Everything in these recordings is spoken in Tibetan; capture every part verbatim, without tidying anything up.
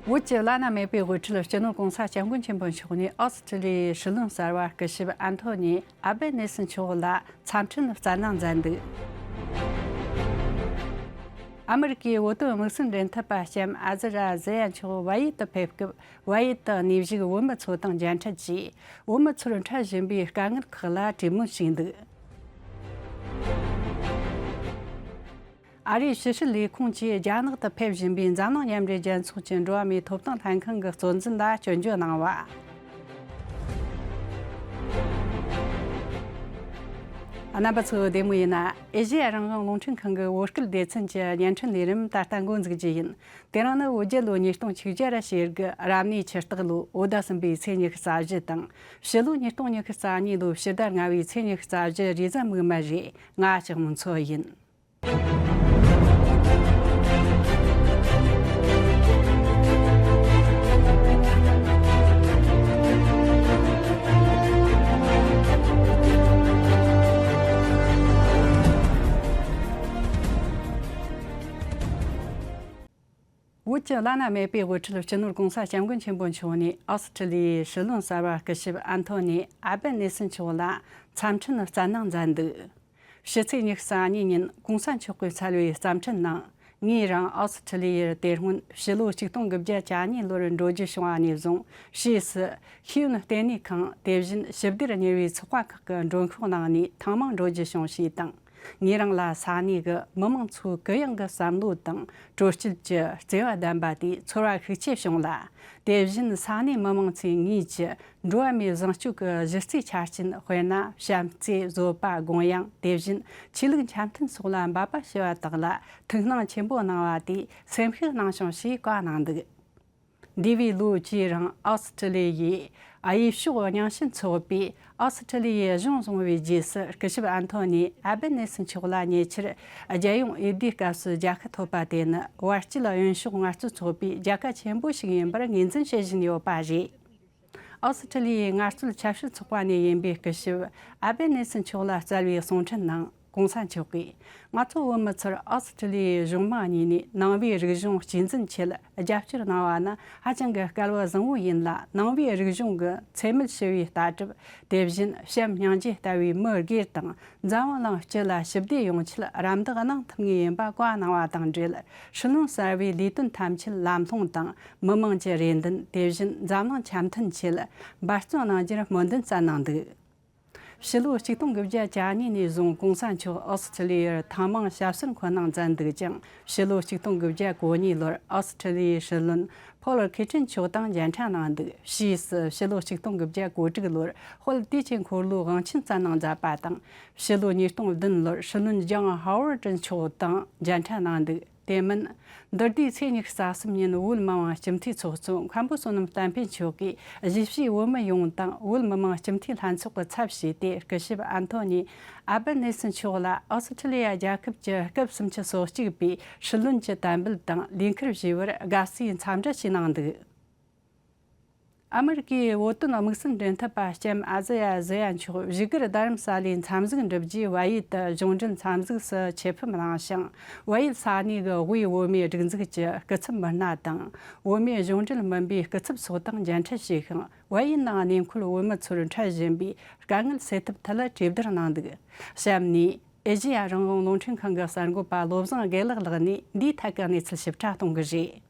བོད་ཀྱི་བླ་ན་མེད་པའི་དབུ་ཁྲིད་སྤྱི་ནོར་༧གོང་ས་༧སྐྱབས་མགོན་ཆེན་པོ་མཆོག་ནས་ཨོ་སི་ཀྲི་ལི་ཡའི་སྲིད་བློན་གསར་པ་སྐུ་ཞབས་ཨན་ཐོ་ནི་ཨལ་བེ་ནེ་སི་མཆོག་ལ་འཚམས་འཕྲིན་སྩལ་གནང་མཛད་འདུག་ཨ་མི་རི་ཀའི་བོད་དོན་དམིགས་བསལ་འབྲེལ་མཐུད་པ་ལྕམ་ཨ་ཟི་ར་ཟེ་ཡ་མཆོག་བལ་ཡུལ་དུ་ཕེབས་སྐབས། བལ་ཡུལ་དུ་གནས་བཞུགས་བོད་མི་ཚོ་དང་མཇལ་འཕྲད་ཀྱིས། བོད་མི་ཚོར་འཕྲད་བཞིན་པའི་དཀའ་ངལ་ཁག་ལ་གྲོས་མོལ་བྱས་འདུག་ཨ་རིའི་ཕྱི་སྲིད་ལས་ཁུངས་ཀྱིས་རྒྱ་ནག་ཏུ་ཕེབས་བཞིན་པའི་འཛམ་གླིང་མཉམ་འབྲེལ་རྒྱལ་ཚོགས་ཀྱི་འགྲོ་བ་མིའི་ཐོབ་ཐང་ལྷན་ཁང་གི་གཙོ་འཛིན་ལ་སྐྱོན་བརྗོད་གནང་བ། རྣམ་པ་ཚོ་བདེ་མོ་ཡིན་ན། ཨེ་ཤེ་ཡ་རང་དབང་རླུང་འཕྲིན་ཁང་གི་བོད་སྐད་སྡེ་ཚན་གྱི་བརྙན་འཕྲིན་ལས་རིམ་ད་ལྟ་འགོ་འཛུགས་རྒྱུ་ཡིན། དེ་རིང་ནི་བོད་རྒྱལ་ལོ་ཉིས་སྟོང་ཆིག་བརྒྱ་ར་ཞེ་དགུ་རབ་གནས་ཆུ་སྟག་ལོ་བོད་ཟླ་གསུམ་པའི་ཚེས་ཉི་ཤུ་རྩ་བཞི་དང་། ཕྱི་ལོ་ཉིས་སྟོང་ཉི་ཤུ་རྩ་གཉིས་ལོའི་ཕྱི་ཟླ་ལྔ་པའི་ཚེས་ཉི་ཤུ་རྩ་བཞི་རེས་གཟའ་མིག་དམར་རེད། ང་ལྕགས་མོ་མཚོ་ཡིན། བོད་ཀྱི་བླ་ན་མེད་པའི་དབུ་ཁྲིད་སྤྱི་ནོར་༧གོང་ས་༧སྐྱབས་མགོན་ཆེན་པོ་མཆོག་ནས་ཨོ་སི་ཀྲི་ལི་ཡའི་སྲིད་བློན་གསར་པ་སྐུ་ཞབས་ཨན་ཐོ་ནི་ཨལ་བེ་ནེ་སི་མཆོག་ལ་འཚམས་འཕྲིན་སྩལ་གནང་མཛད་འདུག་ཕྱི་ཚེས་ཉི་ཤུ་རྩ་གཉིས་ཉིན་༧གོང་ས་མཆོག་གིས་སྩལ་བའི་རྩ་འཕྲིན་ནང་། ངས་རང་ཨོ་སི་ཀྲི་ལི་ཡར་དེ་སྔོན་ཕྱི་ལོ་ཆིག་སྟོང་དགུ་བརྒྱ་གྱ་གཉིས་ལོར་འགྲོ་རྒྱུ་བྱུང་བ་ནས་བཟུང་ཕྱིས་སུ་ཤེས་ཡོན་ལྟེ་གནས་ཁང་དེ་བཞིན་ཞི་བདེར་གཉེར་བའི་ཚོགས་པ་ཁག་གི་མགྲོན་ཤོག་ནང་ནས་ཐེངས་མང་འགྲོ་རྒྱུ་བྱུང་ཞེས་དང་། ངེད་རང་ལ་ས་གནས་ཀྱི་མི་མང་ཚོའི་གུ་ཡངས་ཀྱི་བསམ་བློ་དང་དྲོད་སྐྱིད་ཀྱི་བརྩེ་བ་ལྡན་པ་དེས་ཚོར་བ་ཤུགས་ཆེ་བྱུང་ལ། དེ་བཞིན་ས་གནས་མི་མང་ཚོས་ངེད་ཀྱི་འགྲོ་བ་མིའི་བཟང་སྤྱོད་ཀྱི་གཞི་རྩའི་ཆ་རྐྱེན་དཔེར་ན་བྱམས་བརྩེ་བཟོད་པ་དགོངས་ཡངས་དེ་བཞིན་ཆོས་ལུགས་འཆམ་མཐུན་སོགས་ལ་འབད་པ་བྱས་པ་དག་ལ་ཐུགས་སྣང་ཆེན་པོ་གནང་བ་དེས་སེམས་ཤུགས་གནང་བྱུང་ཞེས་བཀའ་གནང་འདུག་འདས་པའི་ལོ་བཅུའི་རིང་ཨོ་སི་ཀྲི་ལི་ཡའི་དབྱི་ཕྱོགས་རྙིང་ཞེན་ཚོགས་པས་ཨོ་སི་ཀྲི་ལི་ཡའི་གཞུང་བཟུང་བའི་རྗེས་སུ་སྐུ་ཞབས་ཨན་ཐོ་ནི་ཨལ་བེ་ནེ་སི་མཆོག་ལ་ཉེ་ཆར་རྒྱལ་ཡོངས་འོས་བསྡུའི་སྐབས་སུ་རྒྱལ་ཁ་ཐོབ་པ་དེ་ནི་བར་སྐྱོད་གཡོན་ཕྱོགས་ངལ་རྩོལ་ཚོགས་པའི་རྒྱལ་ཁ་ཆེན་པོ་ཞིག་ཡིན་པར་ངོས་འཛིན་བྱེད་བཞིན་ཡོད་པ་རེད། ཨོ་སི་ཀྲི་ལི་ཡའི་ངལ་རྩོལ་ཆབ་སྲིད་ཚོགས་པ་ནས་ཡིན་པའི་སྐུ་ཞབས་ཨལ་བེ་ནེ་སི་མཆོག་ལ་སྩལ་བའི་གསུང་འཕྲིན་ནང་༧གོང་ས་མཆོག་གིས་ང་ཚོ་བོད་མི་ཚོར་ཨོ་སི་ཀྲི་ལི་ཡའི་གཞུང་མང་གཉིས་ནས་ནང་པའི་རིག་གཞུང་གཅེས་འཛིན་ཆེད་རྒྱབ་སྐྱོར་གནང་བ་ནི་ཧ་ཅང་གི་སྐལ་བ་བཟང་བོ་ཡིན་ལ། ནང་པའི་རིག་གཞུང་གི་འཚེ་མེད་ཞི་བའི་ལྟ་གྲུབ། དེ་བཞིན་བྱམས་སྙིང་རྗེ་ལྟ་བུའི་མི་སྒེར་དང་འཛམ་བུ་གླིང་སྤྱི་ལ་ཞི་བདེ་ཡོང་ཆེད་རམ་འདེགས་གནང་ཐུབ་ངེས་ཡིན་པ་བཀའ་གནང་བ་དང་འབྲེལ། སྲིད་བློན་གསར་པའི་ལས་དོན་ཐམས་ཅད་ལམ་ལྷོང་དང་མི་དམངས་ཀྱི་རེ་འདུན། དེ་བཞིན་འཛམ་གླིང་འཆམ་མཐུན་ཆེད་འབད་བརྩོན་གནང་རྒྱུར་སྨོན་འདུན་བསྩལ་གནང་འདུག་ཕྱི་ལོ་ཆིག་སྟོང་དགུ་བརྒྱ་གྱ་གཉིས་ནས་བཟུང་༧གོང་ས་མཆོག་ཨོ་སི་ཀྲི་ལི་ཡར་ཐེངས་མང་ཞབས་སོར་འཁོད་གནང་མཛད་འདུག་ཀྱང་། ཕྱི་ལོ་ཆིག་སྟོང་དགུ་བརྒྱ་གོ་གཉིས་ལོར་ཨོ་སི་ཀྲི་ལི་ཡའི་སྲིད་བློན་ཕོལ་ཁེ་ཁྲིན་མཆོག་དང་མཇལ་འཕྲད་གནང་འདུག་ཕྱིས་སུ་ཕྱི་ལོ་ཆིག་སྟོང་དགུ་བརྒྱ་གོ་དྲུག་ལོར་དཔལ་དུས་ཀྱི་འཁོར་ལོའི་དབང་ཆེན་བསྩལ་གནང་མཛད་པ་དང་། ཕྱི་ལོ་ཉིས་སྟོང་བདུན་ལོར་སྲིད་བློན་ལྗང་ཧ་ཝར་ཏི་མཆོག་དང་མཇལ་འཕྲད་གནང་འདུག་དེ་མིན། འདི་ཟླའི་ཚེས་ཉི་ཤུ་རྩ་གསུམ་ཉིན་བོད་མི་མང་སྤྱི་འཐུས་ཚོགས་གཙོ་མཁན་པོ་བསོད་ནམས་བསྟན་འཕེལ་མཆོག་གིས་གཞིས་བྱེས་བོད་མི་ཡོངས་དང་བོད་མི་མང་སྤྱི་འཐུས་ལྷན་ཚོགས་ཀྱི་ཚབ་བྱས་ཏེ། སྐུ་ཞབས་ཨན་ཐོ་ནི་ཨལ་བེ་ནེ་སི་མཆོག་ལ་ཨོ་སི་ཁྲི་ལི་ཡ་རྒྱལ་ཁབ་ཀྱི་སྐབས་སུམ་ཅུ་སོ་གཅིག་པའི་སྲིད་བློན་གྱི་དམ་འབུལ་དང་ལས་འཁུར་ཞུས་པར་དགའ་བསུའི་འཚམས་འདྲི་ཞུས་གནང་འདུག་ཨ་མི་རི་ཀའི་བོད་དོན་དམིགས་བསལ་འབྲེལ་མཐུད་པ་ལྕམ་ཨ་ཟི་ཡ་ཟི་ཡ་མཆོག་བཞུགས་སྒར་རྡ་རམ་ས་ལའི་འཚམས་གཟིགས་འགྲུབ་རྗེས་བལ་ཡུལ་དུ་གཞུང་འབྲེལ་འཚམས་གཟིགས་སུ་ཆེད་ཕེབས་གནང་ཞིང་། བལ་ཡུལ་ས་གནས་ཀྱི་དབུས་བོད་མིའི་སྒྲིག་འཛུགས་ཀྱི་སྐུ་ཚབ་མི་སྣ་དང་། བོད་མིའི་གཞུང་འབྲེལ་མིན་པའི་སྐུ་ཚབ་སོགས་དང་མཇལ་འཕྲད་བྱས་ཤིང་། བལ་ཡུལ་ནང་གནས་འཁོད་བོད་མི་ཚོར་འཕྲད་བཞིན་པའི་དཀའ་ངལ་སེལ་ཐབས་ཐད་གྲོས་བསྡུར་གནང་འདུག་གཤམ་ནས་ཨེ་ཤེ་ཡ་རང་དབང་རླུང་འཕྲིན་ཁང་གི་གསར་འགོད་པ་བློ་བཟང་དགེ་ལེགས་ལགས་ནས་འདིའི་ཐད་ཀྱི་གནས་ཚུལ་ཞིབ་ཕྲ་གཏོང་གི་རེད།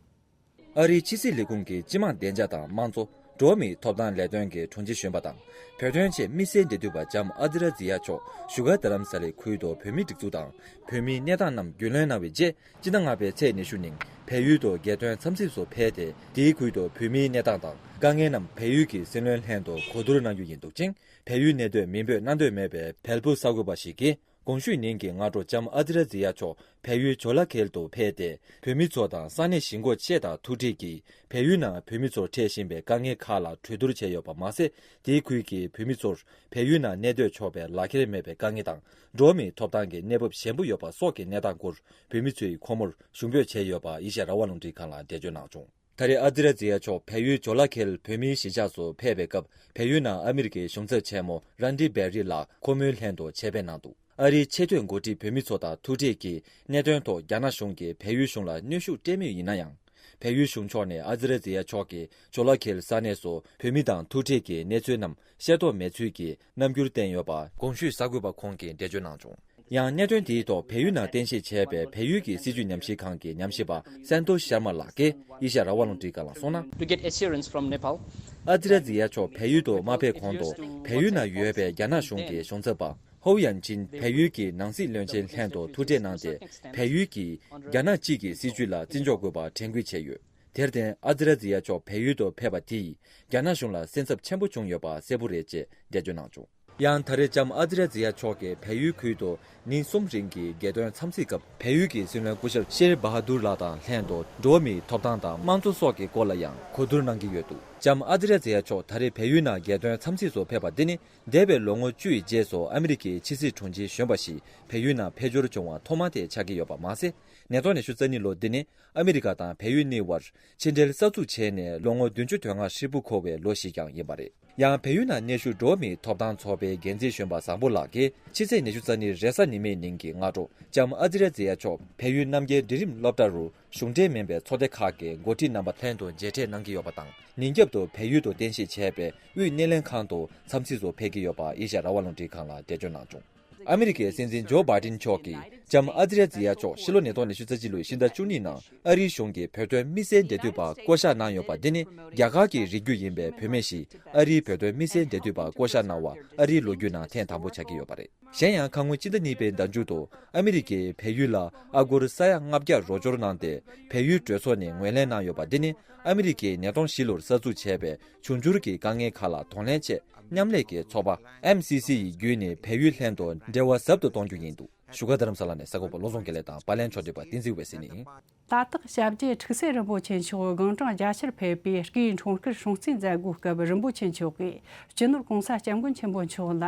ཨ་རིའི་ཕྱི་སྲིད་ལས་ཁུངས་ཀྱི་སྤྱི་དམངས་བདེ་འཇགས་དང་དམངས་གཙོ། འགྲོ་བ་མིའི་ཐོབ་ཐང་ལས་དོན་གྱི་དྲུང་ཆེ་གཞོན་པ་དང་། བོད་དོན་ཆེད་དམིགས་བསལ་འབྲེལ་མཐུད་པ་ལྕམ་ཨ་ཛི་ར་ཛི་ཡ་མཆོག་བཞུགས་སྒར་རྡ་རམ་ས་ལའི་ཁུལ་དུ་བོད་མིའི་སྒྲིག་འཛུགས་དང་། བོད་མིའི་གནས་སྟངས་རྣམས་རྒྱུས་ལོན་གནང་བའི་རྗེས། སྤྱི་ཟླ་ལྔ་པའི་ཚེས་ཉི་ཤུ་ཉིན་བལ་ཡུལ་དུ་རྒྱལ་དོན་འཚམས་གཟིགས་སུ་ཕེབས་ཏེ། དེའི་ཁུལ་དུ་བོད་མིའི་གནས་སྟངས་དང་དཀའ་ངལ་རྣམས་བལ་ཡུལ་གྱི་སྲིད་བློན་ལྷན་དུ་གོ་བསྡུར་གནང་རྒྱུ་ཡིན་འདུག་ཅིང་། བལ་ཡུལ་གནས་སྡོད་མིང་འབོད་གནང་འདོད་མེད་པའི་བལ་པོ་གསར་འགོད་པ་ཞིག་གིས། གོང་ཞུས་ཉིན་གྱི་སྔ་དྲོ་ལྕམ་ཨ་ཛི་ར་ཛི་ཡ་མཆོག་བལ་ཡུལ་ཇོ་ལ་ཁེལ་དུ་ཕེབས་ཏེ། བོད་མི་ཚོ་དང་ས་གནས་གཞིས་འགོ་བཅས་དང་ཐུག་འཕྲད་ཀྱིས། བལ་ཡུལ་ནང་བོད་མི་ཚོར་འཕྲད་བཞིན་པའི་དཀའ་ངལ་ཁག་ལ་གྲོས་བསྡུར་བྱས་ཡོད་པ་མ་ཟད། དེའི་ཁུལ་གྱི་བོད་མི་ཚོར་བལ་ཡུལ་ནང་གནས་སྡོད་ཆོག་པའི་ལག་ཁྱེར་མེད་པའི་དཀའ་ངལ་དང་། འགྲོ་བ་མིའི་ཐོབ་ཐང་གི་གནས་བབ་ཞན་པོ་ཡོད་པ་སོགས་ཀྱི་གནས་སྟངས་སྐོར། བོད་མི་ཚོས་ཁོ་མོར་ཞུ་འབོད་བྱས་ཡོད་པ་ཨེ་ཤ་ཡ་རང་དབང་རླུང་འཕྲིན་ཁང་ལ་འགྲེལ་བརྗོད་གནང་བྱུང་། ད་རེས་ཨ་ཛི་ར་ཛི་ཡ་མཆོག་བལ་ཡུལ་ཇོ་ལ་ཁེལ་བོད་མིའི་གཞིས་ཆགས་སུ་ཕེབས་པའི་སྐབས། བལ་ཡུལ་ནང་ཨ་མི་རི་ཀའི་གཞུང་ཚབ་ཆེན་མོ་རན་ཌི་བེ་རི་ལགས་ཁོ་མོའི་ལྷན་དུ་ཆེད་ཕེབས་གནང་འདུག་ཨ་རིའི་ཆེས་མཐོའི་འགོ་ཁྲིད་བོད་མི་ཚོ་དང་ཐུག་འཕྲད་ཀྱིས། གནད་དོན་ཐོག་རྒྱ་ནག་གཞུང་གིས་བལ་ཡུལ་གཞུང་ལ་གནོན་ཤུགས་སྤྲད་མུས་ཡིན་ན་ཡང་། བལ་ཡུལ་གཞུང་ཕྱོགས་ནས་ཨ་ཛི་ར་ཛི་ཡ་ཕྱོགས་ཀྱི་ཇོ་ལ་ཁེལ་ས་གནས་སུ་བོད་མི་དང་ཐུག་འཕྲད་ཀྱི་གནས་ཚུལ་རྣམས་ཤེས་རྟོགས་མེད་ཚུལ་གྱི་རྣམ་འགྱུར་བསྟན་ཡོད་པ་དགོངས་ཞུ་གསར་འགོད་པ་ཁོང་གིས་འགྲེལ་བརྗོད་གནང་བྱུང་། ཡང་གནད་དོན་དེའི་ཐོག་བལ་ཡུལ་ནང་རྟེན་གཞི་བྱས་པའི་བལ་ཡུལ་གྱི་སྲིད་བྱུས་ཉམས་ཞིབ་ཁང་གི་ཉམས་ཞིབ་པ་སན་ཏོ་ཤར་མ་ལགས་ཀྱིས་ཨེ་ཤ་ཡ་རང་དབང་རླུང་འཕྲིན་ཁང་ལ་གསུངས་ན། To get assurance from Nepal. ཨ་ཛི་ར་ཛི་ཡ་ཕྱོགས་བལ་ཡུལ་དུ་མ་ཕེབས་གོང་དུ་བལ་ཡུལ་ནང་ཡོད་པའི་རྒྱ་ནག་གཞུང་གི་གཞུང་ཚབ་པ་ཧོ་ཡན་ཅིན་བལ་ཡུལ་གྱི་ནང་སྲིད་བློན་ཆེན་ལྷན་དུ་ཐུག་འཕྲད་གནང་སྟེ། བལ་ཡུལ་གྱིས་རྒྱ་ནག་གཅིག་གི་སྲིད་བྱུས་ལ་བརྩི་འཇོག་དགོས་པར་དྲན་སྐུལ་བྱས་ཡོད། དེར་བརྟེན་ཨ་ཛི་ར་ཛི་ཡ་ཕྱོགས་བལ་ཡུལ་དུ་ཕེབས་པ་དེས་རྒྱ་ནག་གཞུང་ལ་སེམས་འཚབ་ཆེན་པོ་བྱུང་ཡོད་པ་གསལ་པོ་རེད་ཅེས་འགྲེལ་བརྗོད་གནང་བྱུང་། ཡང་ད་རེས་ལྕམ་ཨ་ཛི་ར་ཛི་ཡ་མཆོག་གིས་བལ་ཡུལ་ཁུལ་དུ་ཉིན་གསུམ་རིང་གི་རྒྱལ་དོན་འཚམས་གཟིགས་སྐབས། བལ་ཡུལ་གྱི་སྲིད་བློན་སྐུ་ཞབས་ཤེར་བྷ་ཧ་དུར་ལགས་དང་ལྷན་དུ་འགྲོ་བ་མིའི་ཐོབ་ཐང་དང་དམངས་གཙོ་སོགས་ཀྱི་སྐོར་ལ་ཡང་གོ་བསྡུར་གནང་གི་ཡོད་འདུག་ལྕམ་ཨ་ཛི་ར་ཛི་ཡ་མཆོག་ད་རེས་བལ་ཡུལ་ནང་རྒྱལ་དོན་འཚམས་གཟིགས་སུ་ཕེབས་པ་འདི་ནི། འདས་པའི་ལོ་ངོ་བཅུ་ཡི་རྗེས་སུ་ཨ་མི་རི་ཀའི་ཕྱི་སྲིད་དྲུང་ཆེ་གཞོན་པ་ཞིག་བལ་ཡུལ་ནང་ཕེབས་འབྱོར་བྱུང་བ་ཐོག་མ་དེ་ཆགས་ཀྱི་ཡོད་པ་མ་ཟད། ཉིས་སྟོང་ཉི་ཤུ་རྩ་གཉིས་ལོ་འདི་ནི་ཨ་མི་རི་ཀ་དང་བལ་ཡུལ་གཉིས་བར་ཕྱི་འབྲེལ་གསར་འཛུགས་བྱས་ནས་ལོ་ངོ་བདུན་ཅུ་དོན་ལྔ་ཧྲིལ་པོ་འཁོར་བའི་ལོ་ཞིག་ཀྱང་ཡིན་པ་རེད། ཡང་བལ་ཡུལ་ནང་གནས་བཞུགས་འགྲོ་བ་མིའི་ཐོབ་ཐང་ཚོགས་པའི་འགན་འཛིན་གཞོན་པ་བཟང་པོ་ལགས་ཀྱིས་ཕྱི་ཚེས་ཉི་ཤུ་རྩ་གཉིས་རེས་གཟའ་ཉི་མའི་ཉིན་གྱི་སྔ་དྲོ་ལྕམ་ཨ་ཛི་ར་ཛི་ཡ་མཆོག་བལ་ཡུལ་རྣམ་རྒྱལ་འབྲིང་རིམ་སློབ་གྲྭ་རུ་གཞུང་འབྲེལ་མིན་པའི་ཚོགས་སྡེ་ཁག་གི་འགོ་ཁྲིད་རྣམ་པ་ལྷན་དུ་མཇལ་འཕྲད་གནང་གི་ཡོད་པ་དང་། ཉིན་རྒྱབ་ཏུ་བལ་ཡུལ་དུ་རྟེན་གཞི་བྱས་པའི་དབུས་སྣེ་ལེན་ཁང་དུ་འཚམས་གཟིགས་སུ་ཕེབས་ཀྱི་ཡོད་པ་ཨེ་ཤ་ཡ་རང་དབང་རླུང་འཕྲིན་ཁང་ལ་འགྲེལ་བརྗོད་གནང་བྱུང་། ཨ་མི་རི་ཀའི་སྲིད་འཛིན་ཇོ་བྷའི་ཏིན་མཆོག་གིས་ལྕམ་ཨ་ཛི་ར་ཛི་ཡ་མཆོག་ཕྱི་ལོ་ཉིས་སྟོང་ཉི་ཤུ་རྩ་གཅིག་ལོའི་ཕྱི་ཟླ་བཅུ་གཉིས་ནང་ཨ་རིའི་གཞུང་གིས་བོད་དོན་དམིགས་བསལ་འབྲེལ་མཐུད་པ་བསྐོ་གཞག་གནང་ཡོད་པ་འདི་ནི་རྒྱ་གར་གྱི་རིགས་རྒྱུད་ཡིན་པའི་བུད་མེད་ཞིག་ཨ་རིའི་བོད་དོན་དམིགས་བསལ་འབྲེལ་མཐུད་པ་བསྐོ་གཞག་གནང་བ་ཨ་རིའི་ལོ་རྒྱུས་ནང་ཐེངས་དང་པོ་ཆགས་ཀྱི་ཡོད་པ་རེད། གཞན་ཡང་ཁ་སྔོན་སྤྱི་ཟླ་གཉིས་པའི་ཟླ་མཇུག་ཏུ་ཨ་མི་རི་ཀས་བལ་ཡུལ་ལ་ཨ་སྒོར་ས་ཡ་ལྔ་བརྒྱ་རོགས་སྐྱོར་གནང་སྟེ། བལ་ཡུལ་གྲོས་ཚོགས་ནས་ངོས་ལེན་གནང་ཡོད་པ་འདི་ནི་ཨ་མི་རི་ཀས་ཉིས་སྟོང་བཞི་ལོར་གསར་འཛུགས་བྱས་པའི་འབྱུང་འགྱུར་གྱི་དཀའ་ངལ་ཁག་ལ་གདོང་ལེན་ཆེད་མཉམ་ལས་ཀྱི་ཚོགས་པ་ཨེམ་སི་སི་ཡི་བརྒྱུད་ནས་བལ་ཡུལ་ལྷན་དུ་འབྲེལ་བ་ཟབ་ཏུ་གཏོང་རྒྱུ་ཡིན་འདུག་བཞུགས་སྒར་རྡ་རམ་ས་ལ་ནས་གསར་འགོད་པ་བློ་བཟང་དགེ་ལེགས་དང་པར་ལེན་ཕྱོགས་བསྒྲིགས་པ་བསྟན་འཛིན་འོད་ཟེར་ནས་ཡིན། ལ་དྭགས་ཞབས་རྗེས་ཁྲིག་སེ་རིན་པོ་ཆེ་མཆོག་སྒང་ཏྲང་རྒྱལ་སར་ཕེབས་པའི་སྐུའི་འཁྲུངས་སྐར་སྲུང་བརྩི་མཛད་སྒོའི་སྐབས། རིན་པོ་ཆེ་མཆོག་གིས་སྤྱི་ནོར་༸གོང་ས་༸སྐྱབས་མགོན་ཆེན་པོ་མཆོག་ལ་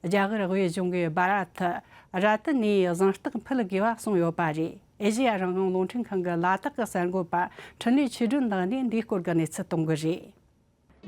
རྒྱ་གར་དབུས་གཞུང་གི་བྷ་ར་ཐི་ར་ཏི་ནའི་གཟེངས་རྟགས་ཕུལ་དགོས་པ་གསུངས་ཡོད་པ་རེད། ཨེ་ཤེ་ཡ་རང་དབང་རླུང་འཕྲིན་ཁང་གི་ལ་དྭགས་ཀྱི་གསར་འགོད་པ་འཕྲིན་ལས་ཆོས་སྒྲོན་ལགས་ནས་འདིའི་སྐོར་གྱི་གནས་ཚུལ་གཏོང་གི་རེད།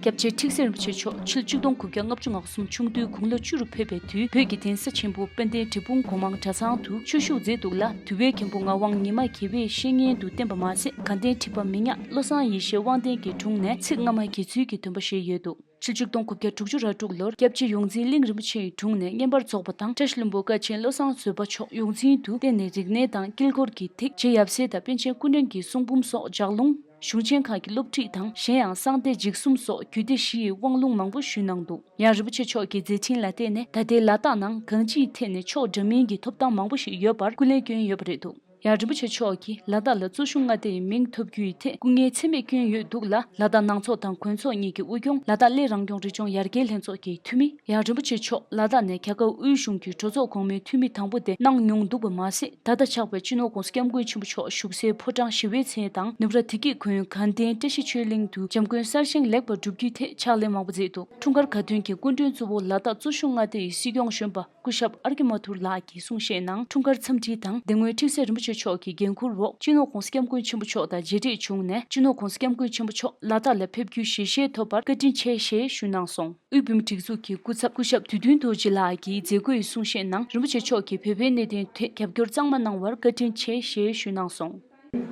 སྐྱབས་རྗེ་ཁྲིག་སེ་རིན་པོ་ཆེ་མཆོག་ཕྱི་ལོ་ཆིག་སྟོང་དགུ་བརྒྱ་ལྔ་བཅུ་ང་གསུམ་ཆུང་དུས་དགུང་ལོ་བཅུ་རུ་ཕེབས་པའི་དུས། བོད་ཀྱི་གདན་ས་ཆེན་པོ་དཔལ་ལྡན་འབྲས་སྤུངས་སྒོ་མང་གྲྭ་ཚང་དུ་ཆོས་ཞུགས་མཛད་འདུག་ལ། དུ་བའི་མཁན་པོ་ངག་དབང་ཉི་མ་དགེ་བའི་བཤེས་གཉེན་དུ་བསྟེན་པ་མ་ཟད། དགའ་ལྡན་ཁྲི་པ་མི་ཉག་བློ་བཟང་ཡེ་ཤེས་དབང་ལྡན་གྱི་དྲུང་ནས་ཚིག་སྔ་མ་དགེ་ཚུལ་གྱི་སྡོམ་པ་བཞེས་ཡོད་འདུག་ཕྱི་ལོ་ཆིག་སྟོང་དགུ་བརྒྱ་དྲུག་ཅུ་རེ་དྲུག་ལོར་སྐྱབས་རྗེ་ཡོངས་འཛིན་གླིང་རིན་པོ་ཆེའི་དྲུང་ནས་བསྙེན་པར་རྫོགས་པ་དང་། བཀྲ་ཤིས་ལྷུན་པོ་ཀ་ཆེན་བློ་བཟང་བཟོད་པ་མཆོག་ཡོངས་འཛིན་དུ་བསྟེན་ནས། རིག་གནས་དང་དཀྱིལ་འཁོར་གྱི་ཐེག་རྗེ་ཡབ་སྲས་དང་པཎ་ཆེན་སྐུ་ཕྲེང་གི་གསུང་འབུམ་སོགས་ལྗགས་ལུང་། གཞུང་ཆེན་ཁག་གི་སློབ་ཁྲིད་དང་། གཞན་ཡང་གསང་བདེ་འཇིགས་གསུམ་སོགས་རྒྱུད་སྡེ་བཞི་ཡི་དབང་ལུང་མང་པོ་ཞུས་གནང་འདུག་ཡང་རིན་པོ་ཆེ་མཆོག་གི་མཛད་འཕྲིན་ལ་བརྟེན་ནས་ད་ལྟའི་ལ་དྭགས་ནང་གང་ཅིའི་ཐད་ནས་ཕྱོགས་འདྲ་མིན་གྱི་ཐོབ་ཐང་མང་པོ་ཞིག་ཡོད་པར་སྐུ་ལས་བསྐྱོན་ཡོད་པ་རེད་འདུག་ཡང་རིན་པོ་ཆེ་མཆོག་གིས་ལ་དྭགས་ལ་གཙོ་གཞུང་མངའ་སྡེ་ཡི་མིང་ཐོབ་རྒྱུའི་ཐད་སྐུ་ངལ་ཚད་མེད་བསྐྱོན་ཡོད་འདུག་ལ། ལ་དྭགས་ནང་ཚོགས་དང་གོན་ཚོགས་གཉིས་ཀྱི་དབུ་སྐྱོང་། ལ་དྭགས་གླེ་རང་སྐྱོང་རི་ལྗོངས་ཡར་རྒྱས་ལྷན་ཚོགས་ཀྱི་འཐུས་མི། ཡང་རིན་པོ་ཆེ་མཆོག་ལ་དྭགས་ནས་རྒྱ་གར་དབུས་གཞུང་གི་གྲོས་ཚོགས་གོང་མའི་འཐུས་མི་དང་པོ་དེ་གནང་མྱོང་འདུག་པ་མ་ཟད། ད་ལྟ་ཆགས་པའི་སྤྱི་ནོར་༸གོང་ས་༸སྐྱབས་མགོན་ཆེན་པོ་མཆོག་བཞུགས་སའི་ཕོ་བྲང་ཞི་བའི་མཚན་དང་། ནུབ་ར་བདེ་སྐྱིད་ཁུལ་དགའ་ལྡན་བཀྲ་ཤིས་ཆོས་གླིང་དུ་འཇམ་མགོན་གསལ་ཞིང་ལེགས་པར་སྒྲུབ་རྒྱུའི་ཐད་ཕྱག་ལས་མང་པོ་མཛད་འདུག་འཁྲུངས་སྐར་གར་ཐོན་གྱི་སྐུ་མགྲོན་གཙོ་བོ་ལ་དྭགས་གཙོ་གཞུང་མངའ་སྡེ་ཡི་སྲིད་སྐྱོང་གཞོན་པ་སྐུ་ཞབས་ཨར་ཀི་མ་ཐུར་ལགས་ཀྱིས་གསུང་བཤད་ནང་། འཁྲུངས་སྐར་འཚམས་འདྲི་དང་། དེ་སྔོན་ཁྲིག་སེ་རིན་པོ་ཆེ་མཆོག་གི་འགན་འཁུར་འོག་སྤྱི་ནོར་༸གོང་ས་༸སྐྱབས་མགོན་ཆེན་པོ་མཆོག་དང་མཇལ་འཕྲད་བྱུང་ནས། སྤྱི་ནོར་༸གོང་ས་༸སྐྱབས་མགོན་ཆེན་པོ་མཆོག་ལ་དྭགས་ལ་ཕེབས་རྒྱུའི་ཞལ་བཞེས་ཐོབ་པར་བཀའ་དྲིན་ཆེ་ཞེས་ཞུས་གནང་སོང་། དབུས་བོད་མིའི་སྒྲིག་འཛུགས་ཀྱི་སྐུ་ཚབ་སྐུ་ཞབས་དུས་སྟོན་རྡོ་རྗེ་ལགས་ཀྱིས་མཛད་སྒོའི་གསུང་བཤད་ནང་། རིན་པོ་ཆེ་མཆོག་གིས་བོད་པའི་གནད་དོན་ཐད་རྒྱབ་སྐྱོར་གཙང་མ་གནང་བར་བཀའ་དྲིན་ཆེ་ཞེས་ཞུས་གནང་སོང་།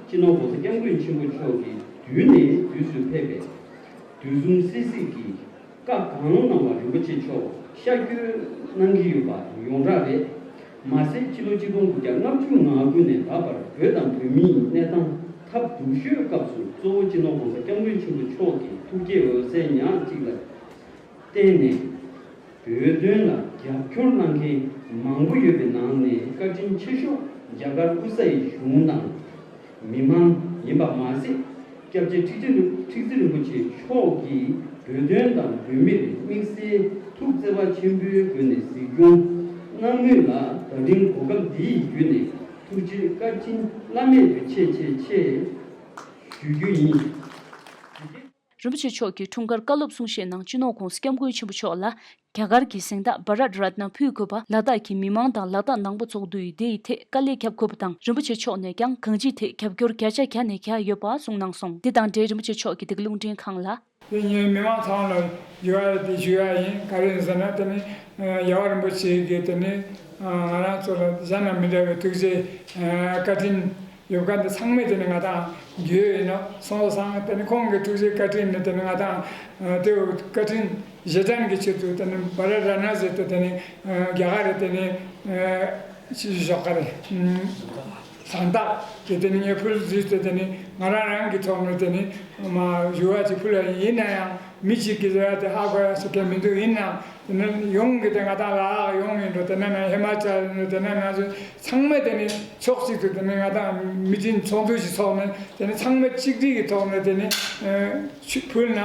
སྤྱི་ནོར་༸གོང་ས་༸སྐྱབས་མགོན་ཆེན་པོ་མཆོག་གིས་དུས་ནས་དུས་སུ་ཕེབས་པས། དུས་གསུམ་སྲིད་སྲིད་ཀྱི་བཀའ་གང་གནང་བ་རིན་པོ་ཆེ་མཆོག་ཤར་བསྐྱོད་གནང་གི་ཡོད་པ་ཡོངས་གྲགས་རེད། མ་ཟད་ཕྱི་ལོ་ཆིག་སྟོང་དགུ་བརྒྱ་ལྔ་བཅུ་ང་དགུ་ནས་ད་བར་བོད་དང་བོད་མིའི་གནས་སྟངས་ཐབས་སྡུག་ཤོས་སྐབས་སུ་གཙོ་བོ་སྤྱི་ནོར་༸གོང་ས་༸སྐྱབས་མགོན་ཆེན་པོ་མཆོག་གི་ཐུགས་བསྐྱེད་འོད་གསལ་ཉག་གཅིག་ལ་བརྟེན་ནས། བོད་དོན་ལ་རྒྱབ་སྐྱོར་གནང་མཁན་མང་པོ་ཡོད་པའི་ནང་ནས་བཀའ་དྲིན་ཆེ་ཤོས་རྒྱ་གར་དབུས་ས་ཡི་གཞུང་དང་མི་མང་ཡིན་པ་མ་ཟད། སྐྱབས་རྗེ་ཁྲི་ཆེན་ཁྲི་ཆེན་རིན་པོ་ཆེ་མཆོག་གིས་བོད་དོན་དང་བོད་མིར་དམིགས་བསལ་ཐུགས་བརྩེ་བ་ཆེན་པོའི་སྒོ་ནས་གཟིགས་སྐྱོང་གནང་མུས་ལ། ད་རིང་གོ་སྐབས་འདིའི་བརྒྱུད་ནས་ཐུགས་རྗེ་བཀའ་དྲིན་བླ་མེད་དུ་ཆེ་ཆེ་ཆེ་ཞུ་རྒྱུ་ཡིན། རིན་པོ་ཆེ་མཆོག་གི་འཁྲུངས་སྐར་བཀའ་སློབ་གསུང་བཤད་ནང་སྤྱི་ནོར་༸གོང་ས་༸སྐྱབས་མགོན་ཆེན་པོ་མཆོག་ལ་རྒྱ་གར་གྱི་གཟེངས་རྟགས་བྷ་རཏ་རཏྣ་ཕུལ་དགོས་པ། ལ་དྭགས་ཀྱི་མི་མང་དང་ལ་དྭགས་ནང་པ་ཚོགས་འདུ་ཡི་སྡེ་ཡི་ཐད་དཀའ་ལས་ཁྱབ་དགོས་པ་དང་། རིན་པོ་ཆེ་མཆོག་ནས་ཀྱང་གང་ཅིའི་ཐད་རྒྱབ་སྐྱོར་བརྒྱ་ཆ་བརྒྱ་ནས་བརྒྱ་ཡོད་པ་གསུངས་གནང་སོང་། འདི་དང་འབྲེལ་རིན་པོ་ཆེ་མཆོག་གིས་འདི་ག་རླུང་འཕྲིན་ཁང་ལ། དེ་ངས་མི་མང་ཚང་ལ་ཡོད་ཡ་དེ་ཞུ་ཡ་ཡིན། ག་རེ་ཡིན་ཟེར་ན། དེ་ནི་རྒྱལ་བ་རིན་པོ་ཆེ་གིས་དེ་ནི་ང་རང་ཚོ་ལ་གཞན་དང་མི་འདྲ་བའི་ཐུགས་རྗེ་བཀའ་དྲིན། ཡོད་མཁན་དེ་ཚང་མས་དེ་ནི་ང་དང་འགྱོད་ཡིན་ནོ་སོང་སང་དེ་ནི་ཁོང་གི་ཐུགས་རྗེ་བཀའ་དྲིན་ནི་དེ་ནི་ང་དང་དེ་བཀའ་དྲིན་རྗེས་དྲན་གྱི་ཆེད་དུ་དེ་ནི་བ་ར་ར་ན་ཟེར་དུ་དེ་ནི་རྒྱ་གར་རེ་དེ་ནི་ཕྱི་ཞོགས་ཀ་རེ་ཟངས་ཐག་དེ་དེ་ནི་ངས་ཕུལ་ཟིག་དེ་དེ་ནི་ང་རང་རང་གི་ཐོག་ནས་དེ་ནི་མ་ཞུ་བ་ཅིག་ཕུལ་ཡིན་ན་ཡང་མི་གཅིག་གིས་ཟེར་ཡ་དེ་ཧ་གོ་ཡ་ཟེར་མཁན་མི་འདུག་ཡིན་ནའང་དེ་ནི་ཡོང་གི་དེ་ང་དང་ལ་ཡོང་ཡིན་འགྲོ་དེ་ནི་ན་ཧི་མ་ཅལ་ཡིན་འགྲོ་དེ་ནི་ན་ཚང་མས་དེ་ནི་ཕྱོགས་གཅིག་ཏུ་དེ་ནི་ང་དང་མི་ཆེན་ཚོགས་འདུ་ཞིག་ཚོགས་ནས་དེ་ནི་ཚང་མས་གཅིག་སྒྲིལ་གྱི་ཐོག་ནས་དེ་ནི་ཕུལ་ན་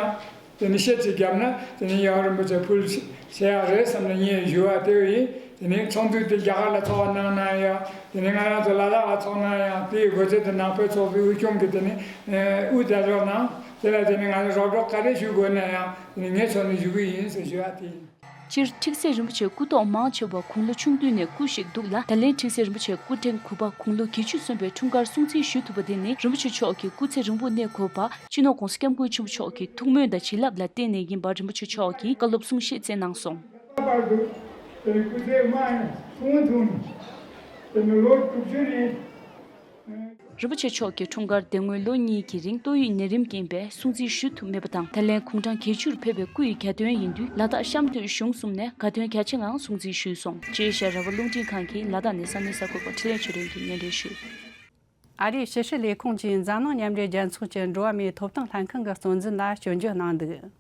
དེ་ནི་བཤད་ཅིག་བརྒྱབ་ན་དེ་ནི་ཡང་རིན་པོ་ཆེ་ཕུལ་བྱེད་ཡག་རེད་བསམ་ནས་ངས་ཞུ་བ་དེ་ཡིན། དེ་ནི་ཚོགས་འདུ་དེ་རྒྱ་གར་ལ་ཚོགས་པ་གནང་ན་ཡང་དེ་ནི་ང་རང་ཚོ་ལ་དྭགས་ལ་ཚོགས་ན་ཡང་དེའི་དགོས་ཆེད་དུ་ནག་པོའི་ཚོགས་པའི་དབུས་སྐྱོང་གི་དེ་ནི་དབུ་དེ་རོགས་གནང་དེ་ལ་དེ་ནི་ང་རང་རོགས་རོགས་ག་རེ་ཞུ་དགོས་ན་ཡང་དེ་ནི་ངས་ཚོགས་ནས་ཞུ་གི་ཡིན་ཟེར་ཞུ་བ་དེ་ཡིན། སྤྱིར་ཁྲིག་སེ་རིན་པོ་ཆེ་སྐུ་ཐོག་མང་ཆེ་བ་དགུང་ལོ་ཆུང་དུས་ནས་སྐུ་གཤེགས་འདུག་ལ། ད་ལན་ཁྲིག་སེ་རིན་པོ་ཆེ་སྐུ་ཕྲེང་དགུ་པ་དགུང་ལོ་བརྒྱད་ཅུ་སོན་པའི་འཁྲུངས་སྐར་སྲུང་བརྩི་ཞུ་ཐུབ་པ་དེ་ནི་རིན་པོ་ཆེ་མཆོག་གི་སྐུ་ཚེ་རིང་པོ་གནས་དགོས་པ་སྤྱི་ནོར་༸གོང་ས་༸སྐྱབས་མགོན་ཆེན་པོ་མཆོག་གི་ཐུགས་སྨོན་དང་བྱིན་རླབས་ལ་བརྟེན་ནས་ཡིན་པར་རིན་པོ་ཆེ་མཆོག་གིས་བཀའ་སློབ་གསུང་བཤད་སྩལ་གནང་སོང་། རིན་པོ་ཆེ་མཆོག་གི་འཁྲུངས་སྐར་དེ་སྔོན་ལོ་གཉིས་ཀྱི་རིང་ཏོག་དབྱིབས་ནད་རིམས་རྐྱེན་པས་སྲུང་བརྩི་ཞུ་ཐུབ་མེད་པ་དང་། ད་ལན་དགུང་གྲངས་བརྒྱད་ཅུར་ཕེབས་པའི་སྐུ་ཡི་གྱ་སྟོན་ཡིན་དུས་ལ་དྭགས་གཤམ་སྟོད་གཞུང་གསུམ་ནས་དགའ་སྟོན་རྒྱ་ཆེ་ངང་སྲུང་བརྩི་ཞུས་སོང་། ཅེས་ཤ་ར་བ་རླུང་འཕྲིན་ཁང་གིས་ལ་དྭགས་ནས་ས་གནས་གསར་འགོད་པ་འཕྲིན་ལས་ཆོས་སྒྲོན་གྱིས་སྙན་སྒྲོན་ཞུས། ཨ་རིའི་ཕྱི་སྲིད་ལས་ཁུངས་ཀྱིས་འཛམ་གླིང་མཉམ་འབྲེལ་རྒྱལ་ཚོགས་ཀྱི་འགྲོ་བ་མིའི་ཐོབ་ཐང་ལྷན་ཁང་གི་གཙོ་འཛིན་ལ་སྐྱོན་བརྗོད་གནང་འདུག་